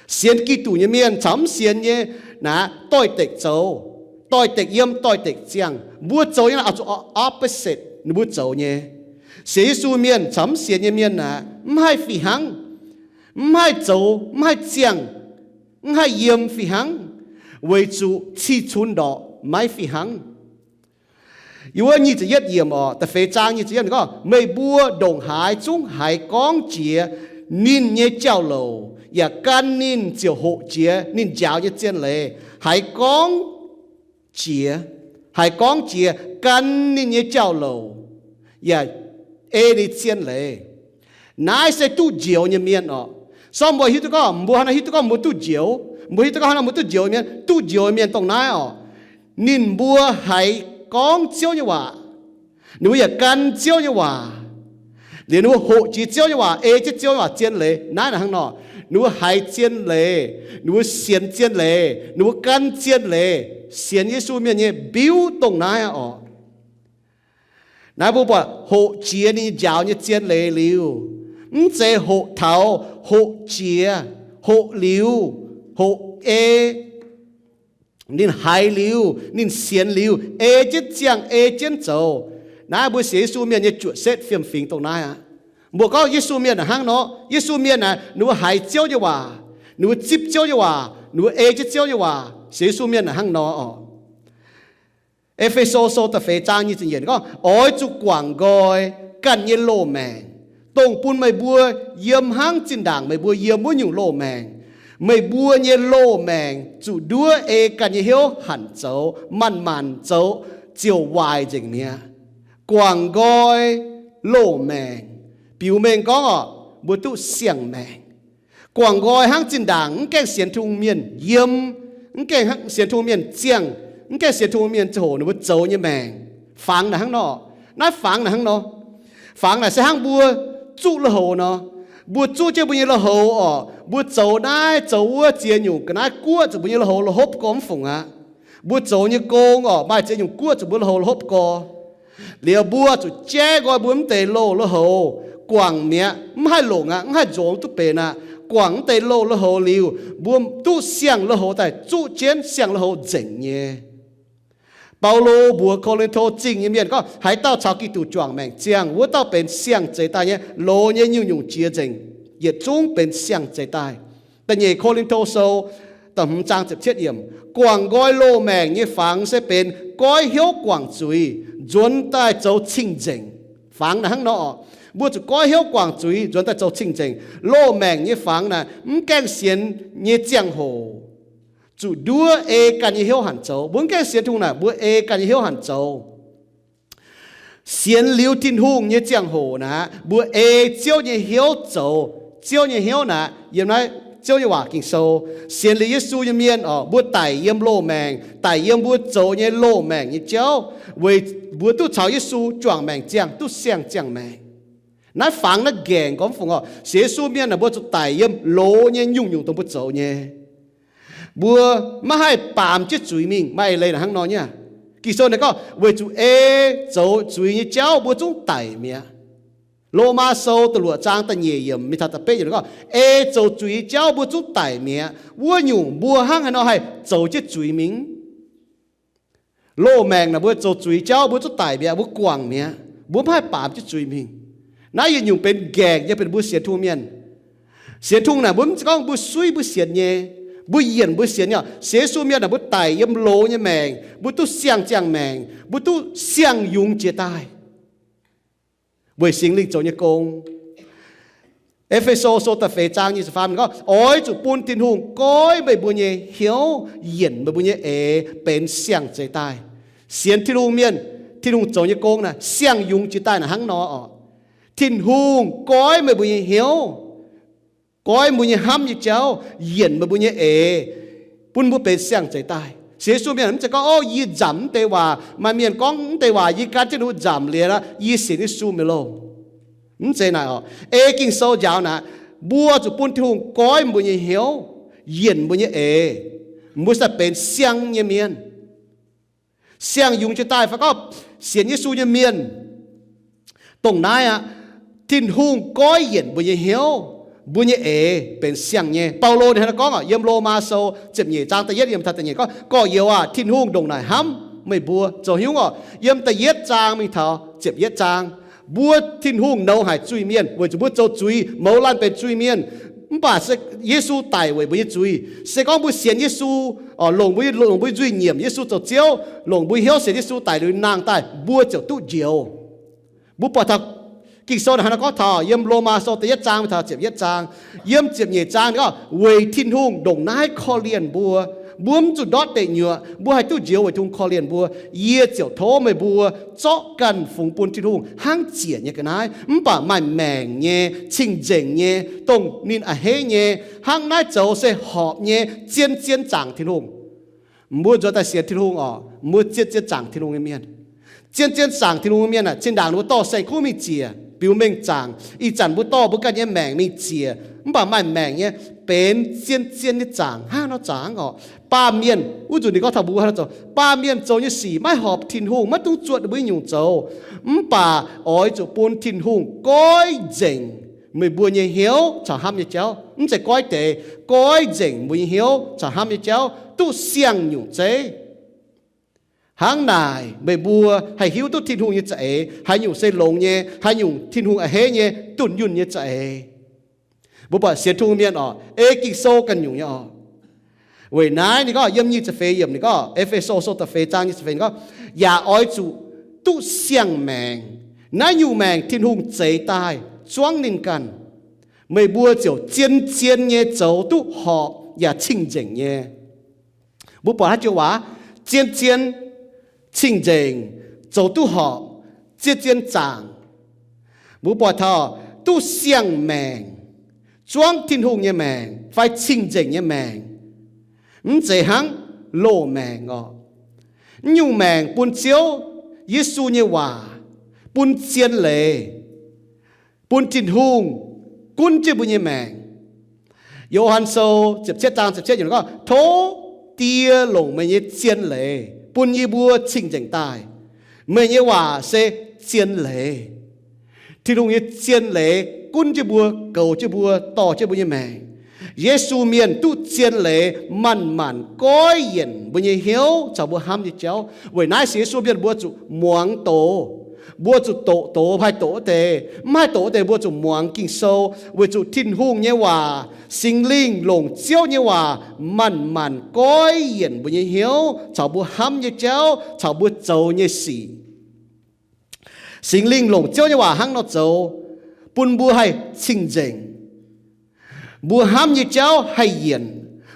Sienx Giduc nyei mienh caux mv sienx nyei naaic doix-dekc zoux, doix-dekc yiem, doix-dekc ziangh. Mbuo zoux nyei naaic oix zuqc opposite ninh mbuo zoux nyei. Sienx Yesu mienh caux mv sienx nyei mienh naaic mv haih fih hnangv, mv haih zoux, mv haih ziangh, mv haih yiem fih hnangv, weic zuqc cih cunx ndorqc maiv fih hnangv. Yiem wuov nyic ziepc yietv yiemc orqc, da'feix zaang nyic ziepc yietv ninh gorngv, meih mbuo ndongc haaix zungv haiz gorngv jiex ninh nyei jauv-louc yaac gan ninh ziouc hoqc jiex ninh njaaux nyei zien leiz. Haiz gorngv jiex, haiz gorngv jiex gan ninh nyei jauv-louc yaac ei ninh zien leiz. Naaiv se duqv njoux nyei mienh orqc. So mbuo hiuv duqv gorngv, mbuo hnangv naaiv hiuv duqv gorngv mbuo duqv njoux. Mbuo hiuv duqv gorngv hnangv naaiv mbuo duqv njoux nyei mienh, duqv njoux nyei mienh dongh naaiv orqc. Ninh mbuo haiz gorngv Ziouv nyei waac. Ninh mbuo yaac gan Ziouv nyei waac. Liuz ninh mbuo hoqc jiex Ziouv nyei waac, ei jienv Ziouv nyei waac zien leiz. Naaiv naaic hnangv nor, ninh mbuo haiz zien leiz, ninh mbuo sienx zien leiz, ninh mbuo gan zien leiz, sienx Yesu mienh nyei mbiuv dongh naaiv orqc. Naaiv mbuo buatc hoqc jiex ninh njaaux nyei zien leiz liuz, mv zeiz hoqc taux, hoqc jiex, hoqc liuz, hoqc ei. Ninh haiz liuz, ninh sienx liuz, ei jienv ziangh, ei jienv zoux. Naaiv mbuo sienx Yesu mienh nyei juoqc setv fiem-fingx dongh naaiv aqv. Mbuo gorngv Yesu mienh naaic hnangv nor, Yesu mienh naaic ninh mbuo haiz Ziouv nyei waac, ninh mbuo zipv Ziouv nyei waac, ninh mbuo ei jienv Ziouv nyei waac. Sienx Yesu mienh naaic hnangv nor orqc. E^fe^so Sou da'feix zaang nyic ziepc yietc gorngv, oix zuqc guangc nqoi ganh nyei loz-maengc, dongh bun meih mbuo yiem hnangv zinh ndaangc meih mbuo yiem wuov nyungc loz-maengc. Meih mbuo nyei loz-maengc zuqc nduov ei ganh nyei hnyouv hanc zoux, manc-manc zoux ziouc waaic nzengc mi'aqv. Guangc nqoi loz-maengc biux mengh gorngv orqc, mbuo duqv siang-maengc. Guangc nqoi hnangv zinh ndaangc mv gaengh sienx Tin-Hungh mienh yiem, mv gaengh sienx Tin-Hungh mienh ziangh, mv gaengh sienx Tin-Hungh mienh ziangh hoc ninh mbuo zoux nyei maengc. Fangx naaic hnangv nor, naaiv fangx naaic hnangv nor. Fangx naaic se hnangv mbuo zuqv lui-houx nor. Mbuo zuqv jienv mbuo nyei lui-houx orqc, mbuo zoux naaiv zoux wuov ziex nyungc ga'naaiv guoqv zuqc mbuo nyei lui-houx la'hopv gorx mv fungc aqv. Mbuo zoux nyei gong orqc, maaih ziex nyungc guoqv zuqc mbuo lui-houx la'hopv gorx. Liuz mbuo zuqc jaiv nqoi mbuo mv deix loz lui-houx, guangc mi'aqv, mv haih longc aqv, mv haih nzorngx duqv benx aqv. Guangc mv deix loz lui-houx liuz, mbuo duqv siang lui-houx daaih zuqv jienv siang lui-houx nzengc nyei. Baulo mbuox Ko^lin^to Zingh nyei mienh gorngv, haaix dauh caux Giduc juangc maengc ziangh, wuov dauh benx siang-zeix daaih nyei, loz nyei nyungc-nyungc jiex nzengc, yietc zungv benx siang-zeix daaih. Da'nyeic Ko^lin^to Sou da'hmz zaang ziepc cietv yiemc, guangc nqoi loz-maengc nyei fangx se benx goiv hnyouv guangc zuiz, nzuonx daaih zoux cing-nzengc. Fangx naaic hnangv nor, mbuo zuqc goiv hnyouv guangc zuiz, nzuonx daaih zoux cing-nzengc. Loz-maengc nyei fangx naaic mv gaengh sienx nyei ziangh hoc zuqc nduov ei ganh nyei hnyouv hanc zoux. Mbuo mv gaengh sienx Tin-Hungh naaic, mbuo ei ganh nyei hnyouv hanc zoux. Sienx liuz Tin-Hungh nyei ziangh hoc naaic, mbuo ei Ziouv nyei hnyouv zoux. Ziouv nyei hnyouv naaic, yiem naaiv Ziouv nyei waac Ging-Sou. Sienx liuz Yesu nyei mienh orqc, mbuo daic yiem loz-maengc, daic yiem mbuo zoux nyei loz-maengc nyei jauv, weic mbuo duqv caux Yesu juangc maengc ziangh, duqv siang ziangh maengc. Naaiv fangx naaiv nqaengc gormx fungc orqc, sienx Yesu mienh naaic mbuo zuqc daic yiem loz nyei nyungc-nyungc dongh mbuo zoux nyei. Mbuo maiv haih baamz jienv zuiz mingh. Maaih eix leiz naaic hnangv nor nyei. Ging-Sou naaic gorngv, weic zuqc ei zoux zuiz nyei jauv mbuo zungv daic mi'aqv. Lomaa Sou da'luoqc zaang da'nyeic yiemc mingh taux da'betv yiemc gorngv, ei zoux zuiz nyei jauv mbuo zungv daic mi'aqv. Wuov nyungc mbuo hnangv haaix nor haih zoux jienv zuiz mingh? Loz-maengc naaic mbuo zoux zuiz jauv mbuo zungv daic mi'aqv, mbuo guangc mi'aqv, mbuo maiv haih baamz jienv zuiz mingh. Naaiv yietc nyungc benx nqaengc nyei benx mbuo sienx Tin-Hungh mienh. Sienx Tin-Hungh naaic mbuo mv zeiz gorngv mbuo suiv mbuo sienx nyei, mbuo yienc mbuo sienx nyei. Sienx Yesu mienh naaic mbuo daic yiem loz nyei maengc, mbuo duqv siang-ziangh maengc, mbuo duqv siang-yungz jiez daaih weic Singx Lingh zoux nyei gong. E^fe^so Sou da'feix zaang nyic ziepc faam gorngv, oix zuqc bun Tin-Hungh goiv meih mbuo nyei hnyouv, yienc meih mbuo nyei eix benx siang-zeix daaih. Sienx Tin-Hungh mienh, Tin-Hungh zoux nyei gong naaic siang-yungz jiez daaih naaic hnangv nor oc. Tin-Hungh goiv meih mbuo nyei hnyouv, goiv mbuo nyei hnamv nyei jauv, yienc meih mbuo nyei eix, bun mbuo benx siang-zeix daaih. Sienx Yesu mienh mv zeiz gorngv, o, yie nzamc mv deix waac, maaih mienh gorngv mv deix waac yie gan jienv ninh mbuo nzamc liuz aqv, yie sienx Yesu mi'aqv loh. Mv zeiz naaic oc. Ei Ging-Sou njaaux naaic, mbuo zuqc bun Tin-Hungh goiv mbuo nyei hnyouv, yienc mbuo nyei eix, mbuo cingx daaih benx siang nyei mienh. Siang-yungz jiez daaih fai gorngv sienx Yesu nyei mienh, dongh naaiv aqv, Tin-Hungh goiv yienc mbuo nyei hnyouv, mbuo nyei eix benx siang nyei. Baulo ninh hnangv naaiv gorngv oc, yiem Lomaa Sou ziepc nyeic zaang da'yietv yiem taux da'nyeic gorngv, gorx-youz aah, Tin-Hungh ndongc naaic hnamv meih mbuo. Zoux haaix nyungc oc? Yiem da'yietv zaang mingh taux ziepc yietv zaang, mbuo Tin-Hungh nouz haic zuiz-mienh weic zuqc mbuo zoux zuiz, mouz laanh benx zuiz-mienh. Mv baac se Yesu daic weic mbuo nyei zuiz. Se gorngv mbuo sienx Yesu, longc mbuo, longc mbuo nzuih nyiemc Yesu zoux Ziouv, longc mbuo hnyouv sienx Yesu daic liuz nangh daaih, mbuo ziouc duqv njoux. Mbuo buatc taux Ging-Sou naaic hnangv naaiv gorngv taux yiem Lomaa Sou da'yietv zaang mingh taux ziepc yietv zaang, yiem ziepc nyeic zaang ninh gorngv, weic Tin-Hungh ndongc naaiv korv-lienh mbuo, mbuo mv zuqc ndortv deic nyuoqc, mbuo haih duqv njoux weic Tin-Hungh korv-lienh mbuo. Yie ziouc tov meih mbuo zorqv ganh fungx bun Tin-Hungh hnangv ziec nyei ga'naaiv, mv baac maaih maengc nyei, cing-nzengc nyei, dongh ninh a'hneiv nyei. Hnangv naaiv zoux se horpc nyei, zien-zien zaangc Tin-Hungh. Mbuo nzuonx daaih sienx Tin-Hungh oc, mbuo zien-zien zaangc Tin-Hungh nyei mienh. Zien-zien zaangc Tin-Hungh nyei mienh aah, zinh ndaangc ninh mbuo dorh saeng-kuv mingh ziec, biux mengh zaangc. Ih zanc mbuo dorh mbuo ganh nyei maengc mingh ziec, mv baac maaih maengc nyei benx zien-zien nyei zaangc. Hnangv nor zaangc oc. Baamh mienh, wuov nzunc ninh gorngv taux mbuo hnangv nor zoux, baamh mienh zoux nyei sic maiv horpc Tin-Hungh, maiv dungx zuotc mbuo nyungc zoux. Mv baac oix zuqc bun Tin-Hungh goiv nzengc meih mbuo nyei hnyouv caux hnamv nyei jauv. Mv zeiz goiv deix, goiv nzengc mbuo nyei hnyouv caux hnamv nyei jauv duqv siang nyungc zeiv. Hnangv naaic meih mbuo haih hiuv duqv Tin-Hungh nyei za'eix, haaix nyungc se longx nyei, haaix nyungc Tin-Hungh a'hneiv nyei, dunh yunh nyei za'eix. Mbuo buatc sienx Tin-Hungh mienh oc, ei Ging-Sou ganh nyungc nyei oc. Weic naaiv ninh gorngv yiem nyic ziepc feix yiemc ninh gorngv, E^fe^so Sou da'feix zaang nyic ziepc feix ninh gorngv, yaac oix zuqc duqv siang-maengc. Naaiv nyungc maengc Tin-Hungh zeix daaih zuangv ninh ganh, meih mbuo ziouc zien-zien nyei zoux duqv horpc yaac cing-nzengc nyei. Mbuo buatc haaix joux waac, zien-zien, cing-nzengc, zoux duqv horpc, zien-zien zaangc. Mbuo buatc taux duqv siang-maengc, zuangv Tin-Hungh nyei maengc fai cing-nzengc nyei maengc, mv zeiz hnangv loz-maengc oc. Naaiv nyungc maengc bun Ziouv Yesu nyei waac, bun zien leiz, bun Tin-Hungh gunv jienv mbuo nyei maengc. Yo^han Sou ziepc cietv zaang ziepc cietv yiemc gorngv, tov Die longc meih nyei zien leiz bun yie mbuo cing-nzengc daaih. Meih nyei waac se zien leiz. Tin-Hungh nyei zien leiz gunv jienv mbuo, goux jienv mbuo, dorh jienv mbuo nyei maengc. Yesu mienh duqv zien leiz manc-manc goiv yienc mbuo nyei hnyouv caux mbuo hnamv nyei jauv. Weic naaiv sienx Yesu mienh mbuo zuqc muangx doz. Mbuo zuqc doqc doz, haih doqc wuov deix. Mv haih doqc wuov deix mbuo zuqc muangx Ging-Sou, weic zuqc Tin-Hungh nyei waac, Singx Lingh longc Ziouv nyei waac manc-manc goiv yienc mbuo nyei hnyouv caux mbuo hnamv nyei jauv caux mbuo zoux nyei sic. Singx Lingh longc Ziouv nyei waac hnangv nor zoux, bun mbuo haih cing-nzengc. Mbuo hnamv nyei jauv haih yienc.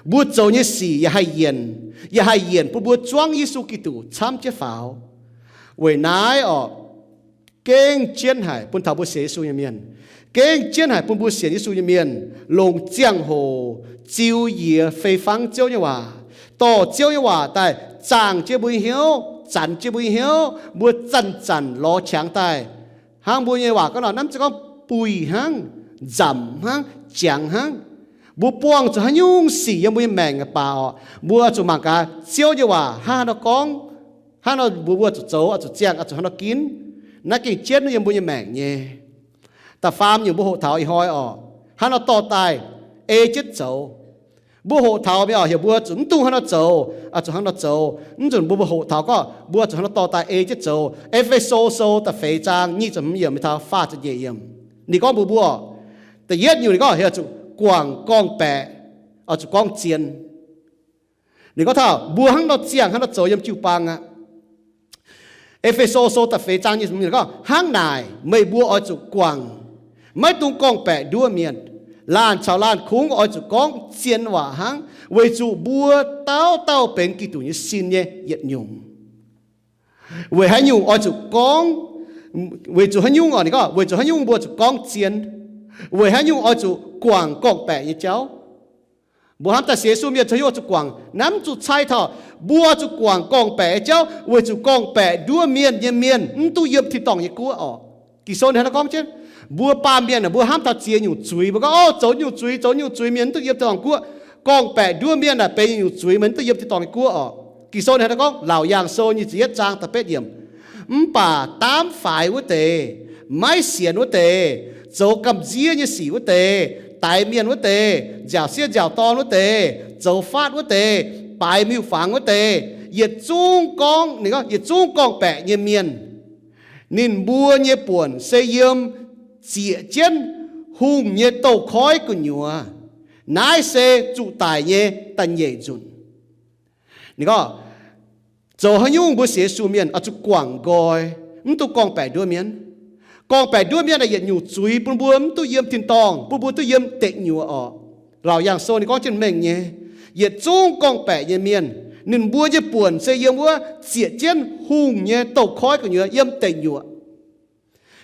Mbuo zoux nyei sic yaac haih yienc, yaac haih yienc bun mbuo zuangv Yesu Giduc camv jienv faaux. Weic naaiv oc, gengh jienv haic bun taux mbuo sienx Yesu nyei mienh. Gengh jienv haic bun mbuo sienx Yesu nyei mienh longc ziangh hoc ziux njiec fei fangv Ziouv nyei waac, dorh Ziouv nyei waac daaih zaangh jienv mbuo nyei hnyouv, zanx jienv mbuo nyei hnyouv, mbuo zanc-zanc lorz qangx daaih. Hnangv mbuo nyei waac gorngv nor, naaiv mv zeiz gorngv buih hnangv, nzamc hnangv, jangx hnangv. Mbuo buangh zuqc haaix nyungc sic yiem mbuo nyei maengc baac orqc, mbuo zuqc mangc gaax Ziouv nyei waac hnangv haaix nor gorngv, hnangv haaix nor mbuo, mbuo zuqc zoux, oix zuqc ziangh, oix zuqc hnangv haaix nor ginv. Naaiv gengh jienv yiem mbuo nyei maengc nyei. Da'faam nyungc mbuo hoqc taux ih hnoi orqc, hnangv haaix nor dorh daaih ei jienv zoux. Mbuo hoqc taux mingh orqc, heuc mbuo zuqc mv dungx hnangv haaix nor zoux, oix zuqc hnangv haaix nor zoux. Mv nzunc mbuo, mbuo hoqc taux gorngv mbuo zuqc hnangv haaix nor dorh daaih ei jienv zoux. E^fe^so Sou da'feix zaang nyic ziepc hmz yiemc mingh taux faah ziepc nyeic yiemc, ninh gorngv mbuo, mbuo da'yietv nyungc ninh gorngv heuc zuqc guangc gorngv-baeqc, oix zuqc gorngv zien. Ninh gorngv taux mbuo hnangv nor ziangh, hnangv nor zoux yiem jiu-baang aqv. E^fe^so Sou da'feix zaang nyic ziepc hmz gorngv, hnangv naaic meih mbuo oix zuqc guangc, maiv dungx gorngv-baeqc nduov mienh. Laanh caux laanh kungx oix zuqc gorngv zien waac hnangv, weic zuqc mbuo dauh dauh benx Giduc nyei sin nyei yietc nyungc. Weic haaix nyungc oix zuqc gorngv, weic zuqc haaix nyungc orqc, ninh gorngv weic zuqc haaix nyungc mbuo zuqc gorngv zien, weic haaix nyungc oix zuqc guangc gorngv-baeqc nyei jauv. Mbuo hnamv daaih sienx Yesu mienh zoux haaix nyungc oix zuqc guangc? Naaiv mv zuqc cai taux mbuo oix zuqc guangc gorngv-baeqc nyei jauv, weic zuqc gorngv-baeqc nduov mienh nyei mienh mv duqv yiem tin-dorngh nyei guoqv orqc. Ging-Sou ninh hnangv naaiv gorngv jienv, mbuo baamh mienh aah, mbuo hnamv taux ziex nyungc zuiz, mbuo gorngv, o, zoux nyungc zuiz, zoux nyungc zuiz mienh mv duqv yiem tin-dorngh guoqv. Gorngv-baeqc nduov mienh aah, benx nyungc zuiz, mienh mv duqv yiem tin-dorngh nyei guoqv orqc. Ging-Sou ninh hnangv naaiv gorngv, Laauc Yaangh Sou nyic ziepc yietv zaang da'betv yiemc, mv baac daamv faix wuov deix, maiv sienx wuov deix, zoux gamh nziev nyei sic wuov deix, daix mienh wuov deix, nziaauc sieqv nziaauc dorn wuov deix, zoux faatv wuov deix, baaix miuc-fangx wuov deix, yietc zungv gorngv, ninh gorngv, yietc zungv gorngv-baeqc nyei mienh, ninh mbuo nyei buonc se yiem zieqc jienv hungh nyei douz-koiv gu'nyuoz. Naaiv se zuqc daic nyei da'nyeic nzunc. Ninh gorngv, zoux haaix nyungc mbuo sienx Yesu mienh oix zuqc guangc nqoi, mv dungx gorngv-baeqc nduov mienh. Gorngv-baeqc nduov mienh aah, yietc nyungc zuiz bun mbuo mv duqv yiem tin-dorngh, bun mbuo duqv yiem deic nyuoqc orqc. Laauc Yaangh Sou ninh gorngv jienv mengh nyei, yietc zungv gorngv-baeqc nyei mienh, ninh mbuo nyei buonc se yiem wuov zieqc jienv hungh nyei douz-koiv gu'nyuoz yiem deic nyuoqc.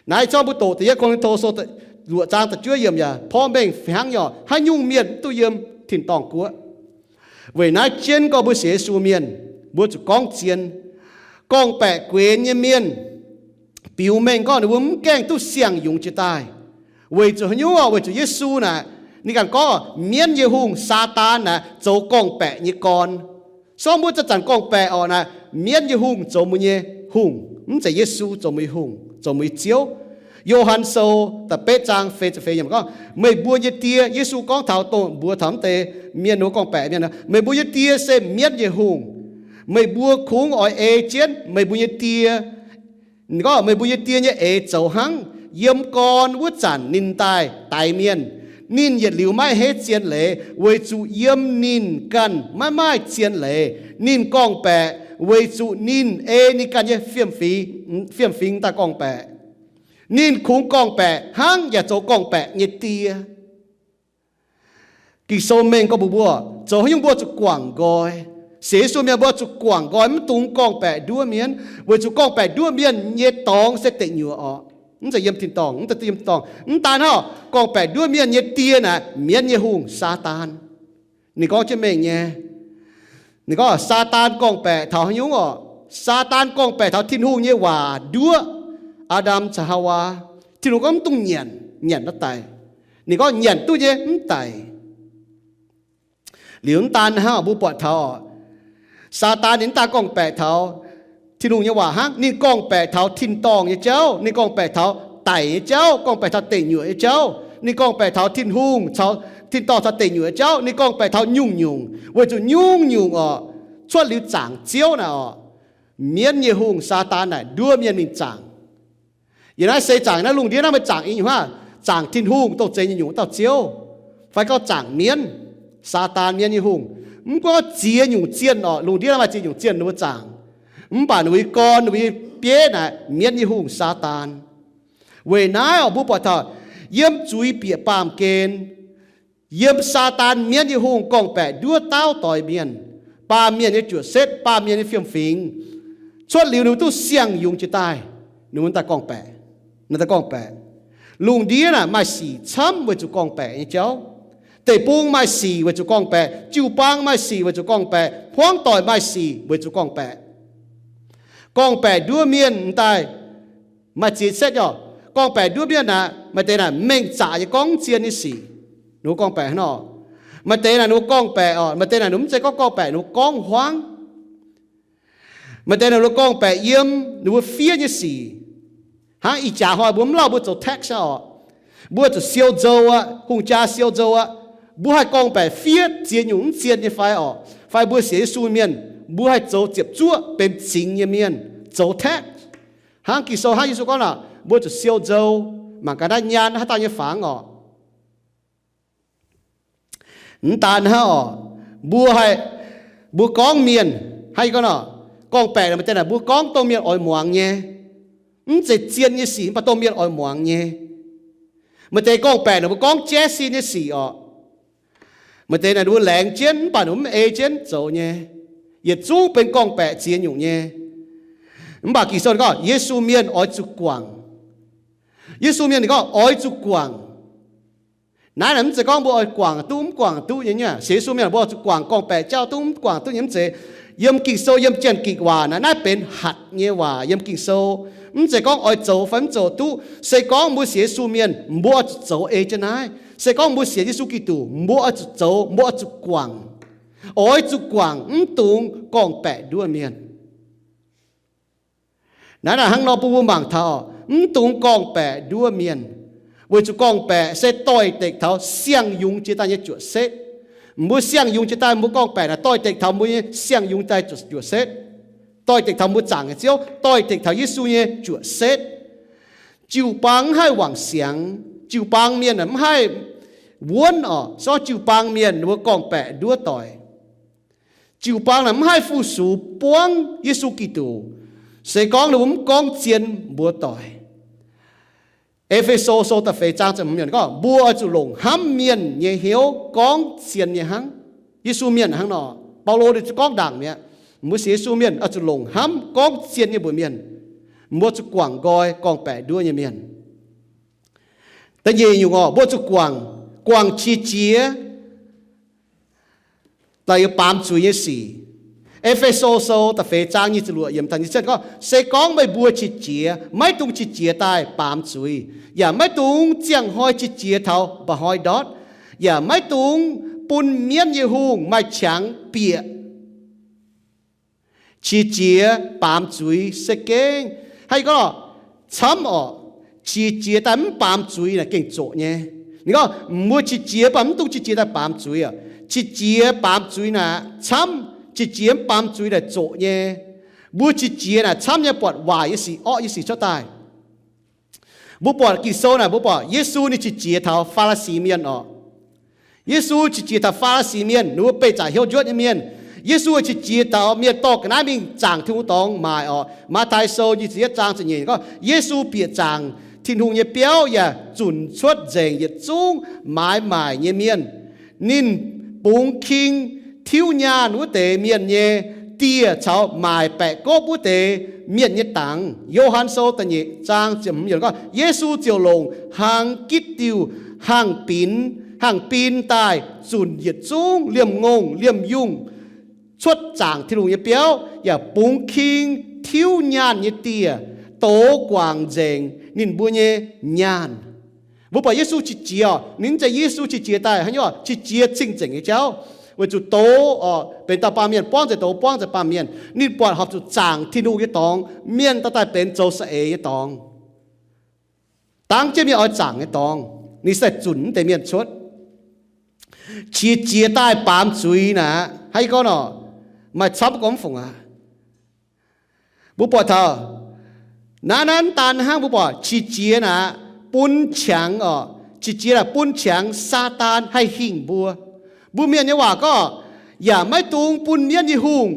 Naaiv zorqv mbuo doqc da'yietv Ko^lin^to Sou luoqc zaang da'juov yiemc yaac porv mengh fih hnangv nyei, haaix nyungc mienh mv duqv yiem tin-dorngh guoqv. Weic naaiv jienv gorngv mbuo sienx Yesu mienh, mbuo zuqc gorngv zien. Gorngv-baeqc guenx nyei mienh, biux mengh gorngv ninh mbuo mv gaengh duqv siang-yungz jiex daaih. Weic zuqc haaix nyungc orqc? Weic zuqc Yesu naaic, ninh ganh gorngv mienv nyei hungh, Saadaan naaic, zoux gorngv-baeqc nyei gorn. Sorng mbuo zanc-zanc gorngv-baeqc orqc naaic, mienv nyei hungh zoux mbuo nyei hungh, mv zeiz Yesu zoux mbuo nyei hungh, zoux mbuo nyei Ziouv. Yo^han Sou da'betv zaang feix ziepc feix yiemc gorngv, meih mbuo nyei die, Yesu gorngv taux dongh mbuox taux mv deix mienh, ninh mbuo gorngv-baeqc mienh, meih mbuo nyei die se mienv nyei hungh. Meih mbuo kungx oix ei jienv meih mbuo nyei die. Ninh gorngv, meih mbuo nyei die nyei eix zoux hnangv. Yiem gorn wuov zanc ninh daaih daix mienh, ninh yietc liuz maiv heiv zien leiz, weic zuqc yiem ninh ganh maiv maaih zien leiz. Ninh gorngv-baeqc weic zuqc ninh ei ninh ganh nyei fiem-fingx, fiem-fingx daaih gorngv-baeqc. Ninh kungx gorngv-baeqc hnangv yaac zoux gorngv-baeqc nyei die. Ging-Sou mengh gorngv mbuox mbuo, zoux haaix nyungc mbuo zuqc guangc nqoi. Sienx Yesu mienh mbuo zuqc guangc nqoi, mv dungx gorngv-baeqc nduov mienh, weic zuqc gorngv-baeqc nduov mienh nyei dorngx se deic nyuoqc orqc. Mv zeiz yiem tin-dorngh, mv daaih yiem tin-dorngh. Mv daan hnangv, gorngv-baeqc nduov mienh nyei die naaic mienv nyei hungh, Saadaan. Ninh gorngv jienv mengh nyei. Ninh gorngv Saadaan gorngv-baeqc taux haaix nyungc orqc? Saadaan gorngv-baeqc taux Tin-Hungh nyei waac nduov Aa^ndam caux Haawaa. Tin-Hungh gorngv mv dungx nyanc, nyanc naaiv daic. Ninh gorngv nyanc duqv nyei mv daic. Liuz mv daan hnangv, mbuo buatc taux Saadaan ninh mv daan gorngv-baeqc taux Tin-Hungh nyei waac hnangv. Ninh gorngv-baeqc taux tin-dorngh nyei jauv, ninh gorngv-baeqc taux daic nyei jauv, gorngv-baeqc taux deic nyuoqc nyei jauv, ninh gorngv-baeqc taux Tin-Hungh, taux tin-dorngh, taux deic nyuoqc nyei jauv, ninh gorngv-baeqc taux nyungc-nyungc, weic zuqc nyungc-nyungc orqc, cuotv liuz zaangc Ziouv naaic orqc, mienv nyei hungh Saadaan naaic nduov mienh mingh zaangc. Yiem naaiv seix zaangc naaiv lungh ndiev naaiv meih zaangc i nyungc hnangv, zaangc Tin-Hungh dongh zeiz nyei nyungc wuov dauh Ziouv, fai gorngv zaangc mienv, Saadaan mienv nyei hungh. Mv gunv ziex nyungc zienh orqc, lungh ndiev naaiv maaih ziex nyungc zienh ninh mbuo zaangc. Mv baac ninh mbuo nyei gorn, ninh mbuo nyei bieiv naaic mienv nyei hungh Saadaan. Weic naaiv orqc, mbuo buatc taux yiem zuiz bieqc baamh gen, yiem Saadaan mienv nyei hungh gorngv-baeqc nduov dauh doix mienh, baamh mienh nyei juoqc setv, baamh mienh nyei fiem-fingx, cuotv liuz ninh mbuo duqv siang-yungz jiex daaih, ninh mbuo daaih gorngv-baeqc, ninh daaih gorngv-baeqc. Lungh ndiev naaic maaih sic camv weic zuqc gorngv-baeqc nyei jauv. Deic-bung maaih sic weic zuqc gorngv-baeqc, jiu-baang maaih sic weic zuqc gorngv-baeqc, hmuangv doic maaih sic weic zuqc gorngv-baeqc. Gorngv-baeqc nduov mienh m'daaih maaih ziex setv orqc. Gorngv-baeqc nduov mienh naaic, maaih deix naaic mengh zaqc nyei gorngv zien nyei sic. Ninh mbuo gorngv-baeqc hnangv nor. Maaih deix naaic ninh mbuo gorngv-baeqc oc, maaih deix naaic ninh mbuo mv zeiz gorngv gorngv-baeqc, ninh mbuo gorngv hmuangv. Maaih deix naaic ninh mbuo gorngv-baeqc yiem ninh mbuo fiev nyei sic. Hnangv ih jaax hnoi mbuo mv lauh mbuo zoux tax aqv oc. Mbuo zuqc siou nzou aqv, hungh jaa siou nzou aqv. Mbuo haih gorngv-baeqc fiev ziex nyungc mv zien nyei fai oc? Fai mbuo sienx Yesu mienh, mbuo haih zoux ziepc zuoqv benx cingx nyei mienh zoux tax. Hnangv Ging-Sou hnangv Yesu gorngv naaic, mbuo zuqc siou nzou, mangc gaax naaiv nyaanh haaix dauh nyei fangx oc. Mv daan hnangv oc, mbuo haih, mbuo gorngv mienh, hnangv yie gorngv nor, gorngv-baeqc maaih deix naaic mbuo gorngv dongh mienh oix muangx nyei. Mv zeiz zien nyei sic, mv baac dongh mienh oix muangx nyei. Maaih deix gorngv-baeqc naaic mbuo gorngv jaiv sin nyei sic oc. Maaih deix naaic ninh mbuo laengz jienv mv baac ninh mv ei jienv zoux nyei. Yietc zungv benx gorngv-baeqc ziex nyungc nyei. Mv baac Ging-Sou gorngv Yesu mienh oix zuqc guangc. Yesu mienh ninh gorngv oix zuqc guangc. Naaiv naaic mv zeiz gorngv mbuo oix guangc duqv mv guangc duqv nyei. Sienx Yesu mienh mbuo oix zuqc guangc gorngv-baeqc jauv duqv mv guangc duqv nyei mv zeiz. Yiem Ging-Sou yiem Janx-Gikc waac naaiv, naaiv benx hatc nyei waac yiem Ging-Sou. Mv zeiz gorngv oix zoux fai mv zoux duqv. Se gorngv mbuo sienx Yesu mienh, mbuo oix zuqc zoux ei jienv naaiv. Se gorngv mbuo sienx Yesu Giduc, mbuo oix zuqc zoux, mbuo oix zuqc guangc. Oix zuqc guangc, mv dungx gorngv-baeqc nduov mienh. Naaiv naaic hnangv nor bun mbuo mangc taux, mv dungx gorngv-baeqc nduov mienh, weic zuqc gorngv-baeqc se doix-dekc taux siang-yungz jiex daaih nyei juoqc setv. Mbuo siang-yungz jiex daaih mbuo gorngv-baeqc naaic doix-dekc taux mbuo nyei siang-yungz daaih juoqc setv, doix-dekc taux mbuo zaangc nyei Ziouv, doix-dekc taux Yesu nyei juoqc setv. Jiu-baang mv haih wangc siangx, jiu-baang mienh mv haih wuonv oc, se gorngv jiu-baang mienh ninh mbuo gorngv-baeqc nduov doic. Jiu-baang naaic mv haih fu-sux buangv Yesu Giduc, se gorngv ninh mbuo mv gorngv zien mbuox doic. E^fe^so Sou da'feix zaang ziepc hmz yiemc gorngv, mbuo oix zuqc longc hnamv mienh nyei hnyouv gorngv zien nyei hnangv. Yesu mienh hnangv nor, Baulo ninh zuqc gorngv ndaangc mi'aqv. Mbuo sienx Yesu mienh oix zuqc longc hnamv gorngv zien nyei mbuox mienh. Mbuo zuqc guangc nqoi gorngv-baeqc nduov nyei mienh. Da'nyeic nyungc oc, mbuo zuqc guangc, guangc qiex jiez daaih yiem baamz zuiz nyei sic. E^fe^so Sou da'feix zaang nyic ziepc luoqc yiemc, gorngv, se gorngv meih mbuo qiex jiez, maiv dungx qiex jiez daaih baamz zuiz, yaac maiv dungx ziangh hnoi qiex jiez taux mba'hnoi ndortv, yaac maiv dungx bun mienv nyei hungh maaih qangx bieqc. Qiex jiez baamz zuiz se gengh, hnangv yie gorngv, camv oc. Qiex jiez daaih mv baamz zuiz naaic gengh zoqc nyei. Ninh gorngv, mbuo qiex jiez baac mv dungx qiex jiez daaih baamz zuiz oc. Qiex jiez baamz zuiz naaic camv, qiex jiez mv baamz zuiz naaic zoqc nyei. Mbuo qiex jiez naaic camv nyei buatc waaic nyei sic, orqv nyei sic cuotv daaih. Mbuo buatc Ging-Sou naaic, mbuo buatc Yesu ninh qiex jiez taux Faa^li^si mienh oc. Yesu qiex jiez taux Faa^li^si mienh, ninh mbuo beih zaqc hnyouv njuotv nyei mienh. Yesu qiex jiez taux mienh dorh ga'naaiv mingh zaangc Tin-Hungh dorngx maaic oc. Matv^tai Sou nyic ziepc yietv zaang ziepc nyeic gorngv, Yesu bieqc zaangc Tin-Hungh nyei biauv yaac zunc cuotv nzengc yietc zungv maaiz maaic nyei mienh. Ninh bungx king tiuv nyaanh wuov deix mienh nyei dieh caux maaic baeqc gopv wuov deix mienh nyei dangx. Yo^han Sou da'nyeic zaang ziepc hmz yiemc gorngv, Yesu ziouc longc hnaangx gitv diuh hnaangx-binx, hnaangx-bin daaih zunc yietc zungv liemh ngongh liemh yungh cuotv zaangc Tin-Hungh nyei biauv, yaac bungx king tiuv nyaanh nyei dieh dox guangc nzengc ninh mbuo nyei nyaanh. Mbuo buatc Yesu qiex jiez oc, ninh mv zeiz Yesu qiex jiez daaih hnangv nyei oc, qiex jiez cing-nzengc nyei jauv, weic zuqc doz oc, benx dauh baamh mienh, buangv nzengc doz, buangv nzengc baamh mienh. Ninh buatc horpc zuqc zaangc Tin-Hungh nyei dorngx, mienh dorh daaih benx zoux saeng-eix nyei dorngx. Dangv jienv mienh oix zaangc nyei dorngx, ninh se zunc mv deix mienh cuotv. Qiex jiez daaih baamz zuiz naaic, hnangv yie gorngv nor, maaih camv gorngv mv fungc aqv. Mbuo buatc taux naaiv, naaiv daan hnangv mbuo buatc qiex jiez naaic bun qangx oc, qiex jiez naaic bun qangx Saadaan haih hingh mbuo. Mbuo mienh nyei waac gorngv, yaac maiv dungx bun mienv nyei hungh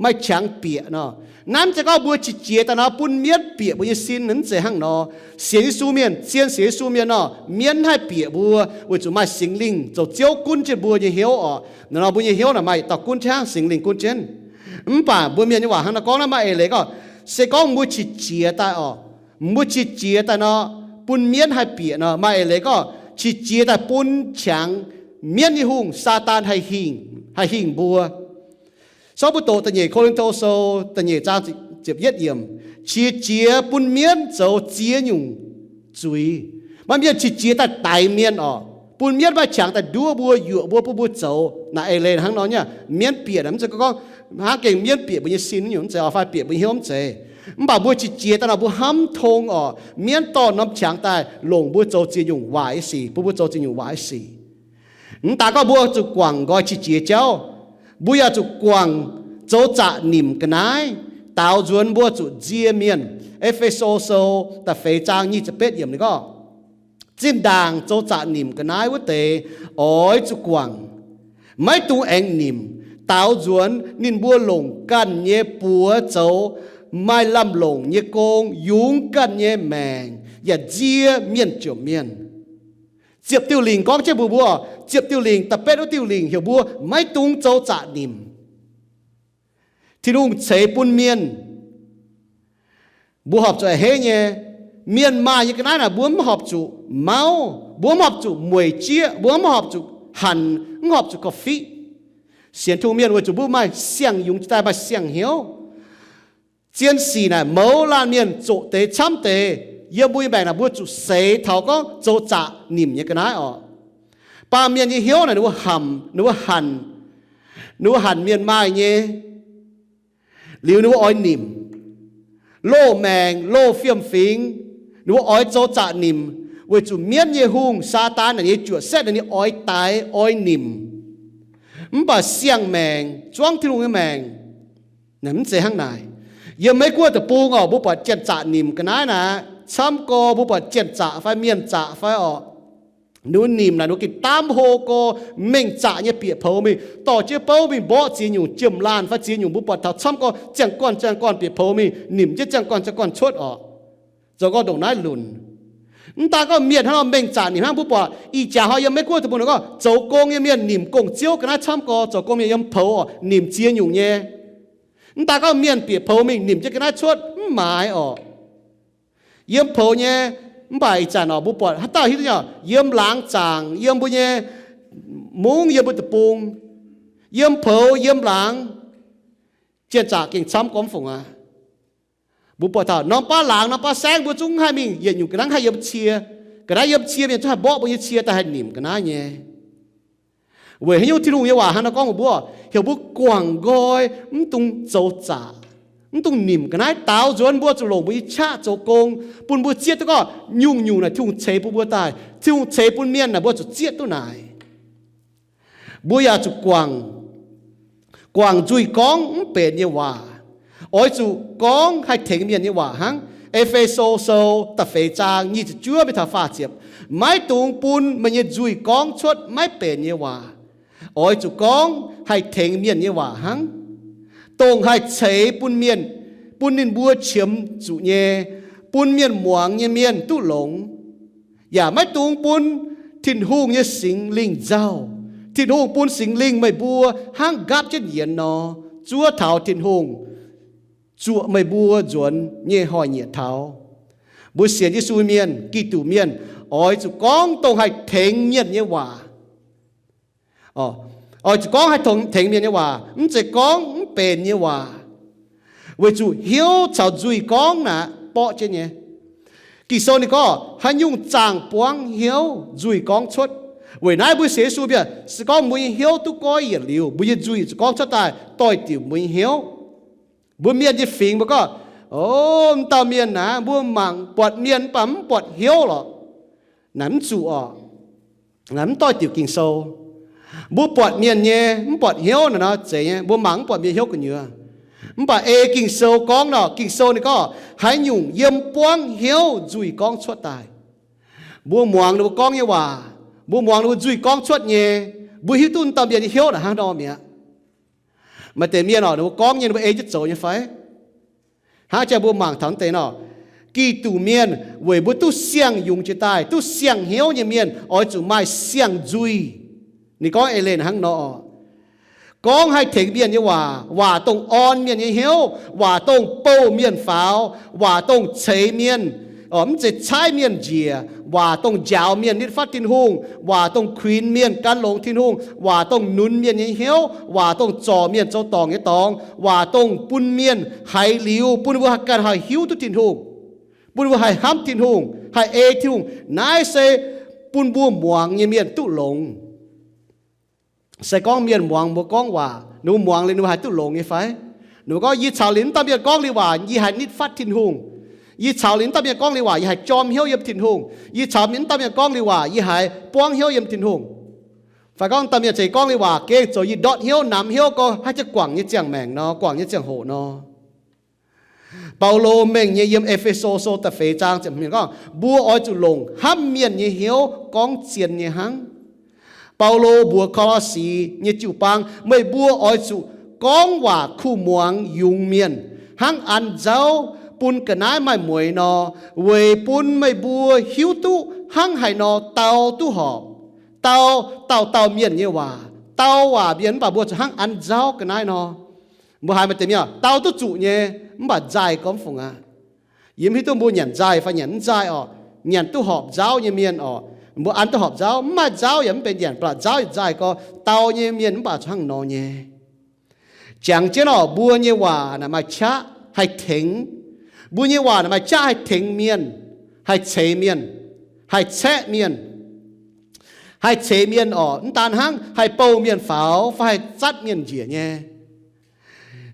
maaih qangx bieqc nor. Naaiv mv zeiz gorngv mbuo qiex jiez daaih nor bun mienv bieqc mbuo nyei sin, mv zeiz hnangv nor. Sienx Yesu mienh, zien sienx Yesu mienh nor, mienv haih bieqc mbuo weic zuqc maaih Singx Lingh zoux Ziouv gunv jienv mbuo nyei hnyouv oc. Naaiv nor mbuo nyei hnyouv naaic maaih dauh gunv jienv, Singx Lingh gunv jienv. Mv baac mbuo mienh nyei waac hnangv nor gorngv naaiv, maaih eix leiz gorngv, se gorngv mbuo qiex jiez daaih oc, mbuo qiex jiez daaih nor, bun mienv haih bieqc nor, maaih eix leiz gorngv qiex jiez daaih bun qangx mienv nyei hungh Saadaan haih hingh, haih hingh mbuo. Sortv mbuo doqc da'nyeic Ko^lin^to Sou da'nyeic zaang ziepc yietv yiemc, qiex jiez bun mienv zoux ziex nyungc zuiz. Maaih mienh qiex jiez daaih daix mienh oc, Bun mienv maaih qangx daaih nduov mbuo, yuoqc mbuo, bun mbuo zoux. Naaic eix leiz hnangv nor nyei. Mienv bieqc naaic mv zeiz gorngv hnangv gengh mienv bieqc mbuo nyei sin nyungc, mv zeiz oix fai bieqc mbuo hnyouv, mv zeiz. Mv baac mbuo qiex jiez daaih nor mbuo hnamv tong oc, mienv dorh norm qangx daaih longc mbuo zoux ziex nyungc waaic nyei sic, bun mbuo zoux ziex nyungc waaic nyei sic. Mv daaih gorngv mbuo zuqc guangc nqoi qiex jiez jauv, mbuo yaac zuqc guangc zoux zaqc nimc ga'naaiv daaux nzuonx mbuo zuqc nzie mienh. E^fe^so Sou da'feix zaang nyic ziepc betv yiemc ninh gorngv, zinh ndaangc zoux zaqc nimc ga'naaiv wuov deix oix zuqc guangc, maiv dungx aengx nimc, daaux nzuonx ninh mbuo longc ganh nyei buoz zoux maaih lamh longc nyei gong, yungz ganh nyei maengc, yaac nzie mienh jomc mienh. Ziepc diuh lingc gorngv jienv mbuox mbuo, ziepc diuh lingc, da'betv wuov diuh lingc heuc mbuo maiv dungx zoux zaqc nimc. Tin-Hungh ceix bun mienh, mbuo horpc zuqc a'hneiv nyei. Mienh maaih nyei ga'naaiv naaic mbuo mv horpc zuqc mauv, mbuo mv horpc zuqc mueic jieqv, mbuo mv horpc zuqc hanc, mv horpc zuqc korv-fiqv. Sienx Tin-Hungh mienh weic zuqc mbuo maaih siang-yungz daaih, maaih siang-hnyouv. Zien sic naaic mouz laanh mienh zoqc deix camv deix. Yiem mbuo nyei maengc naaic mbuo zuqc seix taux gorngv zoux zaqc nimc nyei ga'naaiv oc. Baamh mienh nyei hnyouv naaic ninh mbuo hanc, ninh mbuo hanc, ninh mbuo hanc mienh maaih nyei. Liuz ninh mbuo oix nimc, loz-maengc, loz-fiem-fingx, ninh mbuo oix zoux zaqc nimc, weic zuqc mienv nyei hungh, Saadaan, naaic nyei juoqc setv naaic ninh oix daix, oix nimc. Mv baac siang-maengc, zuangv Tin-Hungh nyei maengc, naaic mv zeiz hnangv naaic. Yiem Meiv Guoqv deic-bung oc, mbuo buatc janx zaqc nimc ga'naaiv naaic, camv gorx mbuo buatc janx zaqc fai mienh zaqc fai oc, ninh mbuo nimc naaic ninh mbuo gengh daamv hlo gorx, mengh zaqc nyei bieqc poux mingh, dorh jienv bouv mingh mborqv ziex nyungc jiem-laanh fai ziex nyungc mbuo buatc taux camv gorx ziangh gorn ziangh gorn bieqc poux mingh, nimc jienv ziangh gorn ziangh gorn cuotv oc. Zoux gorngv ndongc naaiv lunc. Mv daaih gorngv mienh hnangv nor mengh zaqc nimc hnangv, mbuo buatc ih jaax hnoi yiem Meiv Guoqv deic-bung naaic gorngv zoux gong nyei mienh nimc gong-ziouv ga'naaiv camv gorx, zoux gong mienh yiem poux oc, nimc ziex nyungc nyei. Mv daaih gorngv mienh bieqc poux mingh nimc jienv ga'naaiv cuotv, mv maaih oc. Yiem poux nyei, mv baac ih zanc oc mbuo buatc haaix dauh hiuv duqv nyei, yiem laangz zaangc, yiem mbuo nyei mungv, yiem mbuo deic-bung, yiem poux yiem laangz, janx zaqc gengh camv gorx mv fungc aqv. Mbuo buatc taux norm baav laangz norm baav saengv mbuo zungv haih mingh yietc nyungc ga'naaiv haih yiem cie. Ga'naaiv yiem cie mienh zungv haih mborqv mbuo nyei cie daaih haih nimc ga'naaiv nyei. Weic haaix nyungc? Tin-Hungh nyei waac hnangv nor gorngv mbuox mbuo, heuc mbuo guangc nqoi, mv dungx zoux zaqc, mv dungx nimc ga'naaiv. Daaux nzuonx mbuo zuqc longc mbuo nyei qaqv zoux gong, bun mbuo zieqv duqv gorngv nyungc-nyungc naaic Tin-Hungh ceix bun mbuo daaih. Tin-Hungh ceix bun mienh naaic mbuo zuqc zieqv duqv naaic. Mbuo yaac zuqc guangc, guangc nzuih gorngv mv benx nyei waac. Oix zuqc gorngv haih tengx mienh nyei waac hnangv. E^fe^so Sou da'feix zaang nyic ziepc juov mingh taux faah ziepc, maiv dungx bun meih nyei nzuih gorngv cuotv maiv benx nyei waac. Oix zuqc gorngv haih tengx mienh nyei waac hnangv, dongh haih ceix bun mienh, bun ninh mbuo qiemx zuqc nyei, bun mienh muangx nyei mienh duqv longx. Yaac maiv dungx bun Tin-Hungh nyei Singx Lingh nzauh. Tin-Hungh bun Singx Lingh meih mbuo hnangv nqaapv jienv yienx nor, zuov taux Tin-Hungh zuoqc meih mbuo nzuonx nyei hnoi-nyieqc taux. Mbuo sienx Yesu mienh, Giduc mienh, oix zuqc gorngv dongh haih tengx mienh nyei waac. Oix zuqc gorngv haih tengx mienh nyei waac, mv zeiz gorngv mv benx nyei waac. Weic zuqc hnyouv caux nzuih gorngv naaic borqv jienv nyei. Ging-Sou ninh gorngv haaix nyungc zaangh buangv hnyouv nzuih gorngv cuotv. Weic naaiv mbuo sienx Yesu mienh se gorngv mbuo nyei hnyouv duqv goiv yietc liuz, mbuo nyei nzuih zuqc gorngv cuotv daaih doix-diuc mbuo nyei hnyouv. Mbuo mienh nyei fingx mbuo gorngv, o, m'dauh mienh naaic, mbuo mangc buatc mienh mv baac mv buatc hnyouv lorqc. Naaic mv zuqc oc. Naaic mv doix-diuc Ging-Sou. Mbuo buatc mienh nyei mv buatc hnyouv naaic nor zeiz nyei, mbuo mangc mv buatc mienh hnyouv gu'nyuoz. Mv baac ei Ging-Sou gorngv nor, Ging-Sou ninh gorngv haaix nyungc yiem buangv hnyouv nzuih gorngv cuotv daaih. Mbuo muangx ninh mbuo gorngv nyei waac, mbuo muangx ninh mbuo nzuih gorngv cuotv nyei, mbuo hiuv duqv m'dauh mienh nyei hnyouv naaic hnangv nor mi'aqv. Maaih deix mienh oc, ninh mbuo gorngv nyei ninh mbuo ei jienv zoux nyei fai? Hnangv jang mbuo mangc taux deix nor, Giduc mienh weic mbuo duqv siang-yungz jiex daaih, duqv siang-hnyouv nyei mienh oix zuqc maaih siang-nzuih. Ninh gorngv eix leiz hnangv nor oc. Gorngv haih tengx mienh nyei waac, waac dongh orn mienh nyei hnyouv, waac dongh bouh mienh faaux, waac dongh ceix mienh, mv zeiz caaiv mienh njiec, waac dongh njaaux mienh nitv fatv Tin-Hungh, waac dongh kuinx mienh gan longx Tin-Hungh, waac dongh nunz mienh nyei hnyouv, waac dongh zorc mienh zoux dorngc nyei dorngx, waac dongh bun mienh haiz liuz, bun ninh mbuo haih ganh haih hiuv duqv Tin-Hungh, bun ninh mbuo haih hnamv Tin-Hungh, haih ei Tin-Hungh. Naaiv se bun mbuo muangx nyei mienh duqv longx. Se gorngv mienh muangx mbuo gorngv waac, ninh mbuo muangx liuz ninh mbuo haih duqv longx nyei fai? Ninh mbuo gorngv, yie caux liuz naaiv dauh mienh gorngv liuz waac, yie haih nitv fatv Tin-Hungh. Yie caux liuz naaiv dauh mienh gorngv liuz waac, yie haih jorm hnyouv yiem Tin-Hungh. Yie caux naaiv dauh mienh gorngv liuz waac, yie haih buangv hnyouv yiem Tin-Hungh. Fai gorngv dauh mienh ceix gorngv liuz waac gengh zoux yie ndortv hnyouv, namx hnyouv, gorngv haaix jiex guangc nyei ziangh maengc nor, guangc nyei ziangh hoc nor. Baulo mengh nyei yiem E^fe^so Sou da'feix zaang ziepc hmz gorngv, mbuo oix zuqc longc hnamv mienh nyei hnyouv gorngv zien nyei hnangv. Baulo mbuox Ko^lo^si nyei jiu-baang, meih mbuo oix zuqc gorngv waac kuh muangx yungz mienh, hnangv an nzauv bun ga'naaiv maaih mueix nor, weic bun meih mbuo hiuv duqv hnangv haaix nor dau duqv horpc. Dau, dauh dauh mienh nyei waac, dau waac mienh, mv baac mbuo zuqc hnangv an nzauv ga'naaiv nor. Mbuo haiz maaih deix mienh dau duqv zuqc nyei, mv baac nzaaih gormx fungc aqv. Yie mv hiuv duqv mbuo nyanc nzaaih fai nyanc mv nzaaih orqc, nyanc duqv horpc nzauv nyei mienh orqc, mbuo an duqv horpc nzauv, mv maaih nzauv yaac mv benx nyanc, ba'laqc nzauv yaac nzaaih gorx, dau nyei mienh mv baac zuqc hnangv nor nyei. Jangx jienv orqc, mbuo nyei waac naaic maaih qaqv haih tengx. Mbuo nyei waac naaic maaih qaqv haih tengx mienh, haih ceix mienh, haih caeqv mienh, haih ceix mienh orqc, mv daan hnangv haih bouh mienh faaux fai haih zatv mienh njiec nyei.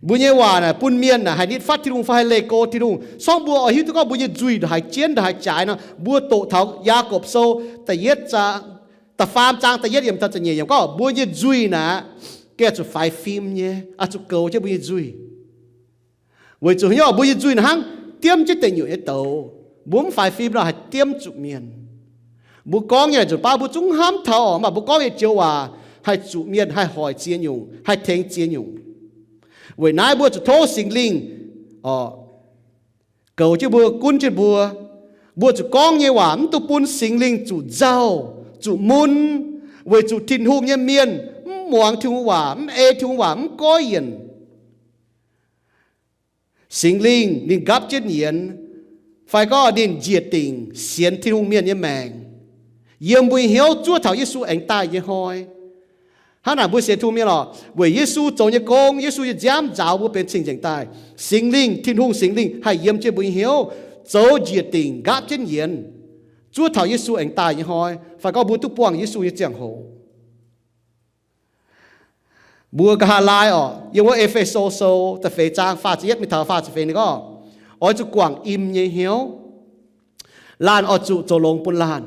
Mbuo nyei waac naaic bun mienh naaic haih nitv fatv Tin-Hungh fai haih leih go Tin-Hungh. Sorngv mbuo oix hiuv duqv gorngv mbuo nyei nzuih ndongc haaix jienv ndongc haaix jaaix nor, mbuo doqc taux Yaagorpc Sou da'yietv zaang, da'faam zaang da'yietv yiemc taux da'nyeic yiemc gorngv mbuo nyei nzuih naaic gengh zuqc faix fim nyei, oix zuqc goux jienv mbuo nyei nzuih. Weic zuqc haaix nyungc, mbuo nyei nzuih naaic hnangv diemv jienv deic nyuoqc nyei douz. Mbuo mv faix fim nor haih diemv zuqc mienh. Mbuo gorngv nyei naaic nzunc baav mbuo zungv hnamv taux orqc, mv baac mbuo gorngv nyei joux waac haih zuqc mienh, haih hoic ziex nyungc, haih tengx ziex nyungc. Weic naaiv mbuo zuqc tov Singx Lingh orqc, goux jienv mbuo, gunv jienv mbuo. Mbuo zuqc gorngv nyei waac mv dungx bun Singx Lingh zuqc nzauh, zuqc mun, weic zuqc Tin-Hungh nyei mienh mv muangx Tin-Hungh waac, mv ei Tin-Hungh waac, mv goiv yienc. Singx Lingh ninh nqaapv jienv yienx, fai gorngv ninh njiec dingc sienx Tin-Hungh mienh nyei maengc, yiem mbuo nyei hnyouv zuov taux Yesu aengx daaih nyei hnoi. Hnangv naaic mbuo sienx Tin-Hungh mienh orqc, weic Yesu zoux nyei gong, Yesu nyei nziaamv nzaaux mbuo benx cing-nzengc daaih. Singx Lingh, Tin-Hungh Singx Lingh haih yiem jienv mbuo nyei hnyouv, zoux njiec dingc nqaapv jienv yienx, zuov taux Yesu aengx daaih nyei hnoi, fai gorngv mbuo duqv buangh Yesu nyei ziangh hoc. Mbuo nqa'haav laai orqc, yiem wuov E^fe^so Sou da'feix zaang faah ziepc yietv mingh taux faah ziepc feix ninh gorngv, oix zuqc guangc im nyei hnyouv. Laanh oix zuqc zoux longx bun laanh.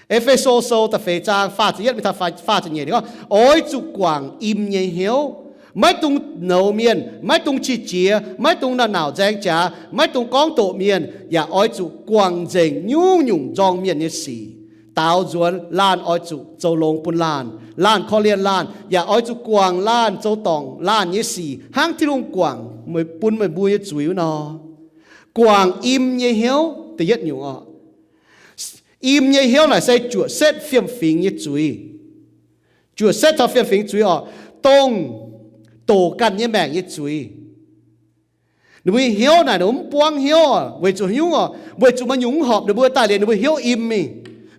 E^fe^so Sou da'feix zaang faah ziepc yietv mingh taux faah ziepc nyeic ninh gorngv, oix zuqc guangc im nyei hnyouv. Maiv dungx nouz mienh, maiv dungx qiex jiez, maiv dungx nauc-nauc nzaeng jaax, maiv dungx gorngv doqc mienh, yaac oix zuqc guangc nzengc nyungc-nyungc nzorng mienh nyei sic. Daaux nzuonx laanh oix zuqc zoux longx bun laanh. Laanh korv-lienh laanh, yaac oix zuqc guangc laanh, zoux dorngc laanh nyei sic hnangv Tin-Hungh guangc meih, bun meih mbuo nyei zuiz wuov nor. Guangc im nyei hnyouv da'yietv nyungc orqc. Im nyei hnyouv naaic se juoqc setv fiem-fingx nyei zuiz. Juoqc setv taux fiem-fingx zuiz orqc, dongh doqc ganh nyei maengc nyei zuiz. Ninh mbuo nyei hnyouv naaic ninh mbuo mv buangv hnyouv orqc, weic zuqc haaix nyungc orqc, weic zuqc maaih nyungc mv horpc ninh mbuo daaih liuz ninh mbuo hnyouv im mingh.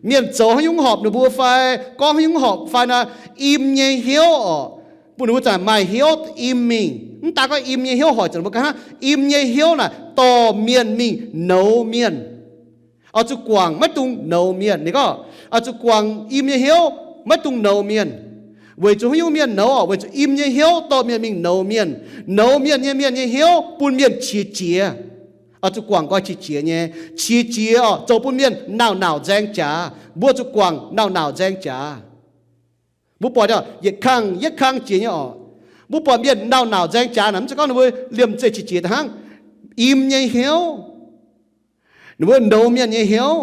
Mienh zoux haaix nyungc mv horpc ninh mbuo fai gorngv haaix nyungc mv horpc fai nor, im nyei hnyouv orqc, bun ninh mbuo zanc maaih hnyouv im mingh. Mv daan gorngv im nyei hnyouv hoic zuqc ninh mbuo ganh hnangv, im nyei hnyouv naaic dorh mienh mingh nouz mienh. Oix zuqc guangc maiv dungx nouz mienh. Ninh gorngv oix zuqc guangc im nyei hnyouv, maiv dungx nouz mienh. Weic zuqc haaix nyungc mienh nouz orqc? Weic zuqc im nyei hnyouv dorh mienh mingh nouz mienh. Nouz mienh nyei mienh nyei hnyouv bun mienh qiex jiez. Oix zuqc guangc nqoi qiex jiez nyei. Qiex jiez orqc, zoux bun mienh nauc-nauc nzaeng jaax. Mbuo zuqc guangc nauc-nauc nzaeng jaax. Mbuo buatc yietc kang yietv kang jiex nyei orqc. Mbuo buatc mienh nauc-nauc nzaeng jaax naaic, mv zeiz gorngv ninh mbuo liemh zeih qiex jiez daaih hnangv. Im nyei hnyouv, ninh mbuo nouz mienh nyei hnyouv,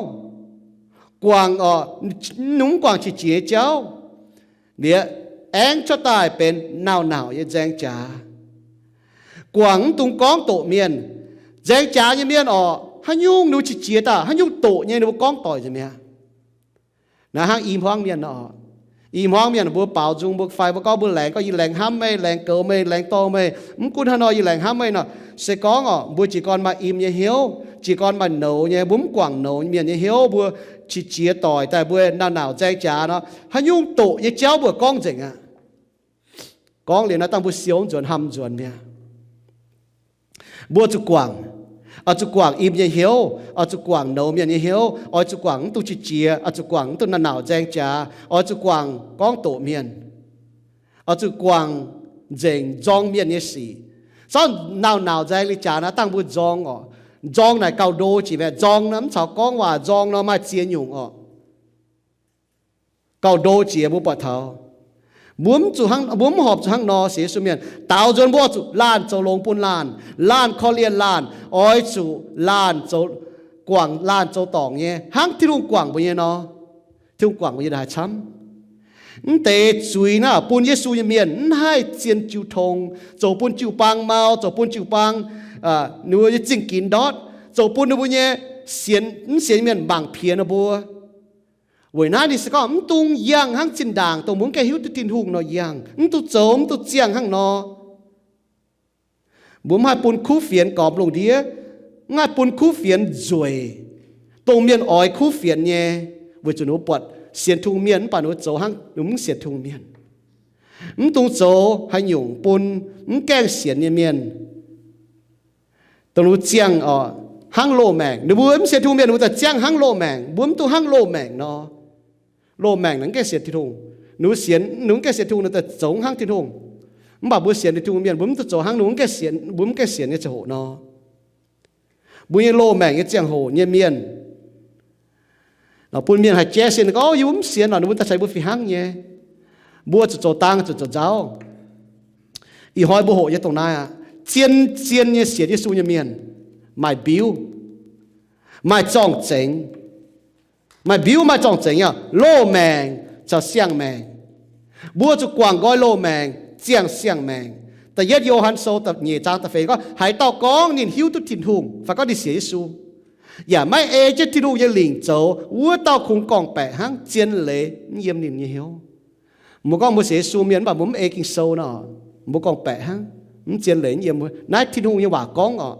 guangc orqc, mv guangc qiex jiez nyei jauv, liuz aengx cuotv daaih benx nauc-nauc nyei nzaeng jaax. Guangc mv dungx gorngv doqc mienh. Nzaeng jaax nyei mienh orqc, haaix nyungc ninh mbuo qiex jiez daaih, haaix nyungc doqc nyei ninh mbuo gorngv doic nzengc mi'aqv. Naaiv hnangv i hmuangv mienh nor, i hmuangv mienh mbuo baaux nzung mbuo fai mbuo gorngv mbuo laengz, gorngv yie laengz hnamv meih, laengz goux meih, laengz dorh meih, mv gunv haaix nor yie laengz hnamv meih nor. Se gorngv orqc, mbuo jiez gorn maaih im nyei hnyouv, jiez gorn maaih nouz nyei, mbuo mv guangc nouz mienh nyei hnyouv, mbuo qiex jiez doic daaih, mbuo nauc-nauc nzaeng jaax nor, haaix nyungc doqc nyei jauv mbuo gorngv nzengc aqv. Gorngv liuz naaiv dangh mbuo siou nzuonx, hnamv nzuonx mi'aqv. Mbuo zuqc guangc. Oix zuqc guangc im nyei hnyouv, oix zuqc guangc nouz mienh nyei hnyouv, oix zuqc guangc mv dungx qiex jiez, oix zuqc guangc mv dungx naaic nauc nzaeng jaax, oix zuqc guangc gorngv doqc mienh, oix zuqc guangc nzengc nzorng mienh nyei sic. Zorqv naaic nauc nzaeng li jaax naaiv dangh mbuo nzorng oc. Nzorng naaic gauh ndo jiex maah. Nzorng nor mv caux gorngv waac, nzorng nor maaih ziex nyungc oc. Gauh ndo jiex mbuo buatc taux. Mbuo mv zuqc hnangv, mbuo mv horpc zuqc hnangv nor sienx Yesu mienh. Daaux nzuonx mbuo oix zuqc laanh zoux longx bun laanh, laanh korv-lienh laanh, oix zuqc laanh zoux, guangc laanh zoux dorngc nyei, hnangv Tin-Hungh guangc mbuo nyei nor. Tin-Hungh guangc mbuo nyei naaic haaix camv. Mv deix zuiz naaiv bun Yesu nyei mienh mv haih zien jiu tong, zoux bun jiu-baang mau, zoux bun jiu-baang, ninh mbuo nyei zingh ginx ndortv, zoux bun ninh mbuo nyei sienx, mv sienx nyei mienh mangc piex ninh mbuo. Weic naaiv ninh se gorngv mv dungx yangh hnangv zinh ndaangc dongh mbuo mv gaengh hiuv duqv Tin-Hungh nor yangh, mv dungx zoux, mv dungx ziangh hnangv nor. Mbuo mv haih bun kuv fienx gormx lungh ndiev, mv haih bun kuv fienx nzueic, dongh mienh oix kuv fienx nyei, weic zuqc ninh mbuo buatc sienx Tin-Hungh mienh mv baac ninh mbuo zoux hnangv ninh mbuo mv sienx Tin-Hungh mienh. Mv dungx zoux haaix nyungc bun mv gaengh sienx nyei mienh, dongh ninh mbuo ziangh oc hnangv loz-maengc. Ninh mbuo mv sienx Tin-Hungh mienh, ninh mbuo daaih ziangh hnangv loz-maengc. Mbuo mv dungx hnangv loz-maengc nor. Loz-maengc ninh mv gaengh sienx Tin-Hungh. Ninh mbuo sienx, ninh mv gaengh sienx Tin-Hungh, ninh daaih zoux hnangv Tin-Hungh. Mv baac mbuo sienx Tin-Hungh mienh, mbuo mv dungx zoux hnangv ninh mbuo mv gaengh sienx, mbuo mv gaengh sienx nyei ziangh hoc nor. Mbuo nyei loz-maengc nyei ziangh hoc nyei mienh, bun mienh haih jaiv sin gorngv, O, yie mbuo mv sienx nor, ninh mbuo daaih caux mbuo fih hnangv nyei. Mbuo zuqc zoux dang, zuqc zoux nzauv. Ih hnoi mbuo hoqc nyei dongh naaiv aqv. Zien-zien nyei sienx Yesu nyei mienh maaih mbiuv, maaih zorng-zengx. Maaih mbiuv maaih zorng-zengx aqv, loz-maengc caux siang-maengc. Mbuo zuqc guangc nqoi loz-maengc, ziangh siang-maengc. Da'yietv Yo^han Sou nyeic zaang da'feix gorngv, Haaix dauh gorngv ninh hiuv duqv Tin-Hungh fai gorngv ninh sienx Yesu, yaac maiv ei jienv Tin-Hungh nyei lingc zoux, wuov dauh kungx gorngv-baeqc hnangv, zien leiz mv yiem ninh nyei hnyouv. Mbuo gorngv mbuo sienx Yesu mienh mv baac mbuo mv ei Ging-Sou nor, mbuo gorngv-baeqc hnangv, mv zien leiz mv yiem. Naaiv Tin-Hungh nyei waac gorngv oc.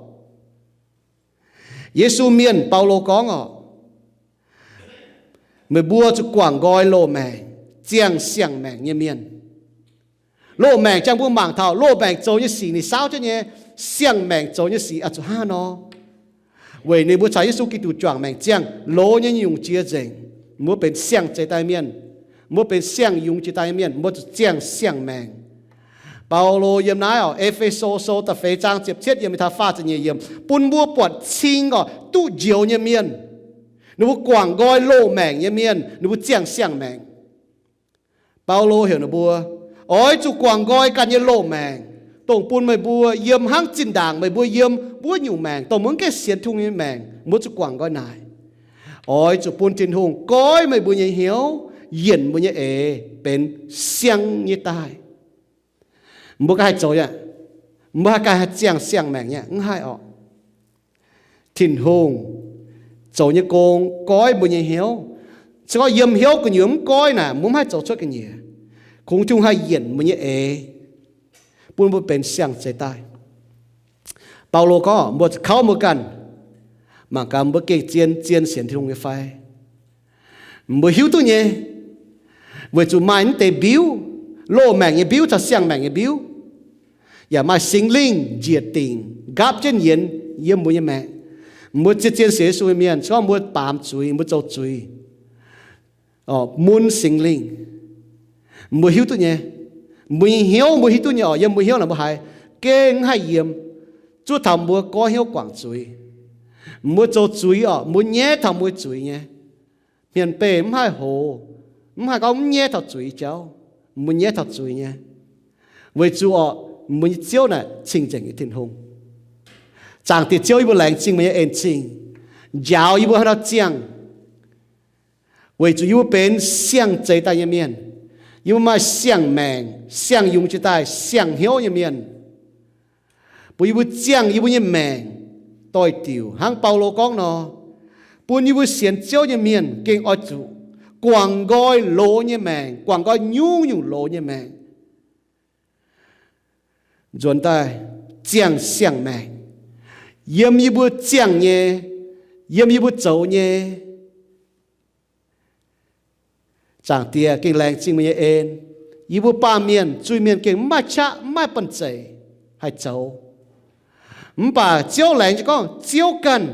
Yesu mienh, Baulo gorngv oc, meih mbuo zuqc guangc nqoi loz-maengc, ziangh siang-maengc nyei mienh. Loz-maengc jangx mbuo mangc taux loz-maengc zoux nyei sic ninh saauv jienv nyei, siang-maengc zoux nyei sic oix zuqc hnangv nor. Weic ninh mbuo caux Yesu Giduc juangc maengc ziangh loz nyei nyungc jiex nzengc, mbuo benx siang-zeix daaih mienh, mbuo benx siang-yungz jiex daaih nyei mienh, mbuo zuqc ziangh siang-maengc. Baulo yiem naaiv oc, E^fe^so Sou da'feix zaang ziepc cietv yiem, taux faah ziepc nyeic yiem, bun mbuo buatc cing oc, duqv njoux nyei mienh, ninh mbuo guangc nqoi loz-maengc nyei mienh, ninh mbuo ziangh siang-maengc. Baulo heuc ninh mbuo, Oix zuqc guangc nqoi ganh nyei loz-maengc, dongh bun meih mbuo yiem hnangv zinh ndaangc meih mbuo yiem wuov nyungc maengc, dongh mbuo mv gaengh sienx Tin-Hungh nyei maengc, mbuo zuqc guangc nqoi naaic. Oix zuqc bun Tin-Hungh goiv meih mbuo nyei hnyouv, yienc mbuo nyei eix benx siang nyei daaih. Mbuo ganh haih zoux aqv. Mbuo haih ganh haih ziangh siang-maengc aqv? Mv haih oc. Tin-Hungh zoux nyei gong goiv mbuo nyei hnyouv. Se gorngv yiem hnyouv gu'nyuoz mv goiv naaic, mbuo mv haih zoux cuotv ga'nyiec. Kungx Tin-Hungh haih yienc mbuo nyei eix, bun mbuo benx siang-zeix daaih. Baulo gorngv, Mbuo zuqc kauv mbuo ganh, mangc gaax mbuo gengh zien-zien sienx Tin-Hungh nyei fai. Mbuo hiuv duqv nyei, weic zuqc maaih mv deix mbiuv, loz-maengc nyei mbiuv caux siang-maengc nyei mbiuv, yaac maaih Singx Lingh njiec dingc nqaapv jienv yienx yiem mbuo nyei maengc. Mbuo zien-zien sienx Yesu nyei mienh, se gorngv mbuo baamz zuiz, mbuo zoux zuiz, mun Singx Lingh, mbuo hiuv duqv nyei. Mbuo nyei hnyouv mbuo hiuv duqv nyei oc. Yiem mbuo hnyouv naaic mbuo haiz gengh mv haih yiem, zuov taux mbuo goiv hnyouv guangc zuiz. Mbuo zoux zuiz oc, mbuo nyaiv taux mbuo zuiz nyei. Hmien beih mv haih hoz, mv haih gorngv mv nyaiv taux zuiz jauv. Mbuo nyaiv taux zuiz nyei, weic zuqc oc, mbuo nyei Ziouv naaic cing-nzengc nyei Tin-Hungh. Zaangc Diex Ziouv, yie mbuo laengz zingh meih nyei en-zingh, njaaux yie mbuo haaix nor ziangh, weic zuqc yie mbuo benx siang-zeix daaih nyei mienh. Yie mbuo maaih siang-maengc, siang-yungz jiex daaih, siang-hnyouv nyei mienh. Bun yie mbuo ziangh yie mbuo nyei maengc doix-diuc hnangv Baulo gorngv nor, bun yie mbuo sienx Ziouv nyei mienh gengh oix zuqc guangc nqoi loz nyei maengc, guangc nqoi nyungc-nyungc loz nyei maengc, nzuonx daaih ziangh siang-maengc, yiem yie mbuo ziangh nyei, yiem yie mbuo zoux nyei. Zaangc Diex, gengh laengz zingh meih nyei en. Yie mbuo baamh mienh, zuiz-mienh gengh mv maaih qaqv, mv maaih banh zeic haih zoux. Mv baac Ziouv laengz jienv gorngv, Ziouv ganh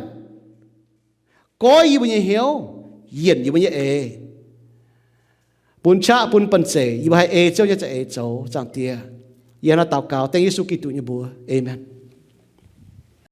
goiv yie mbuo nyei hnyouv, yienc yie mbuo nyei eix, bun qaqv bun banh zeic yie mbuo haih ei Ziouv nyei za'eix zoux. Zaangc Diex, yie hnangv naaiv daux gaux dengv Yesu Giduc nyei mbuox, aamen.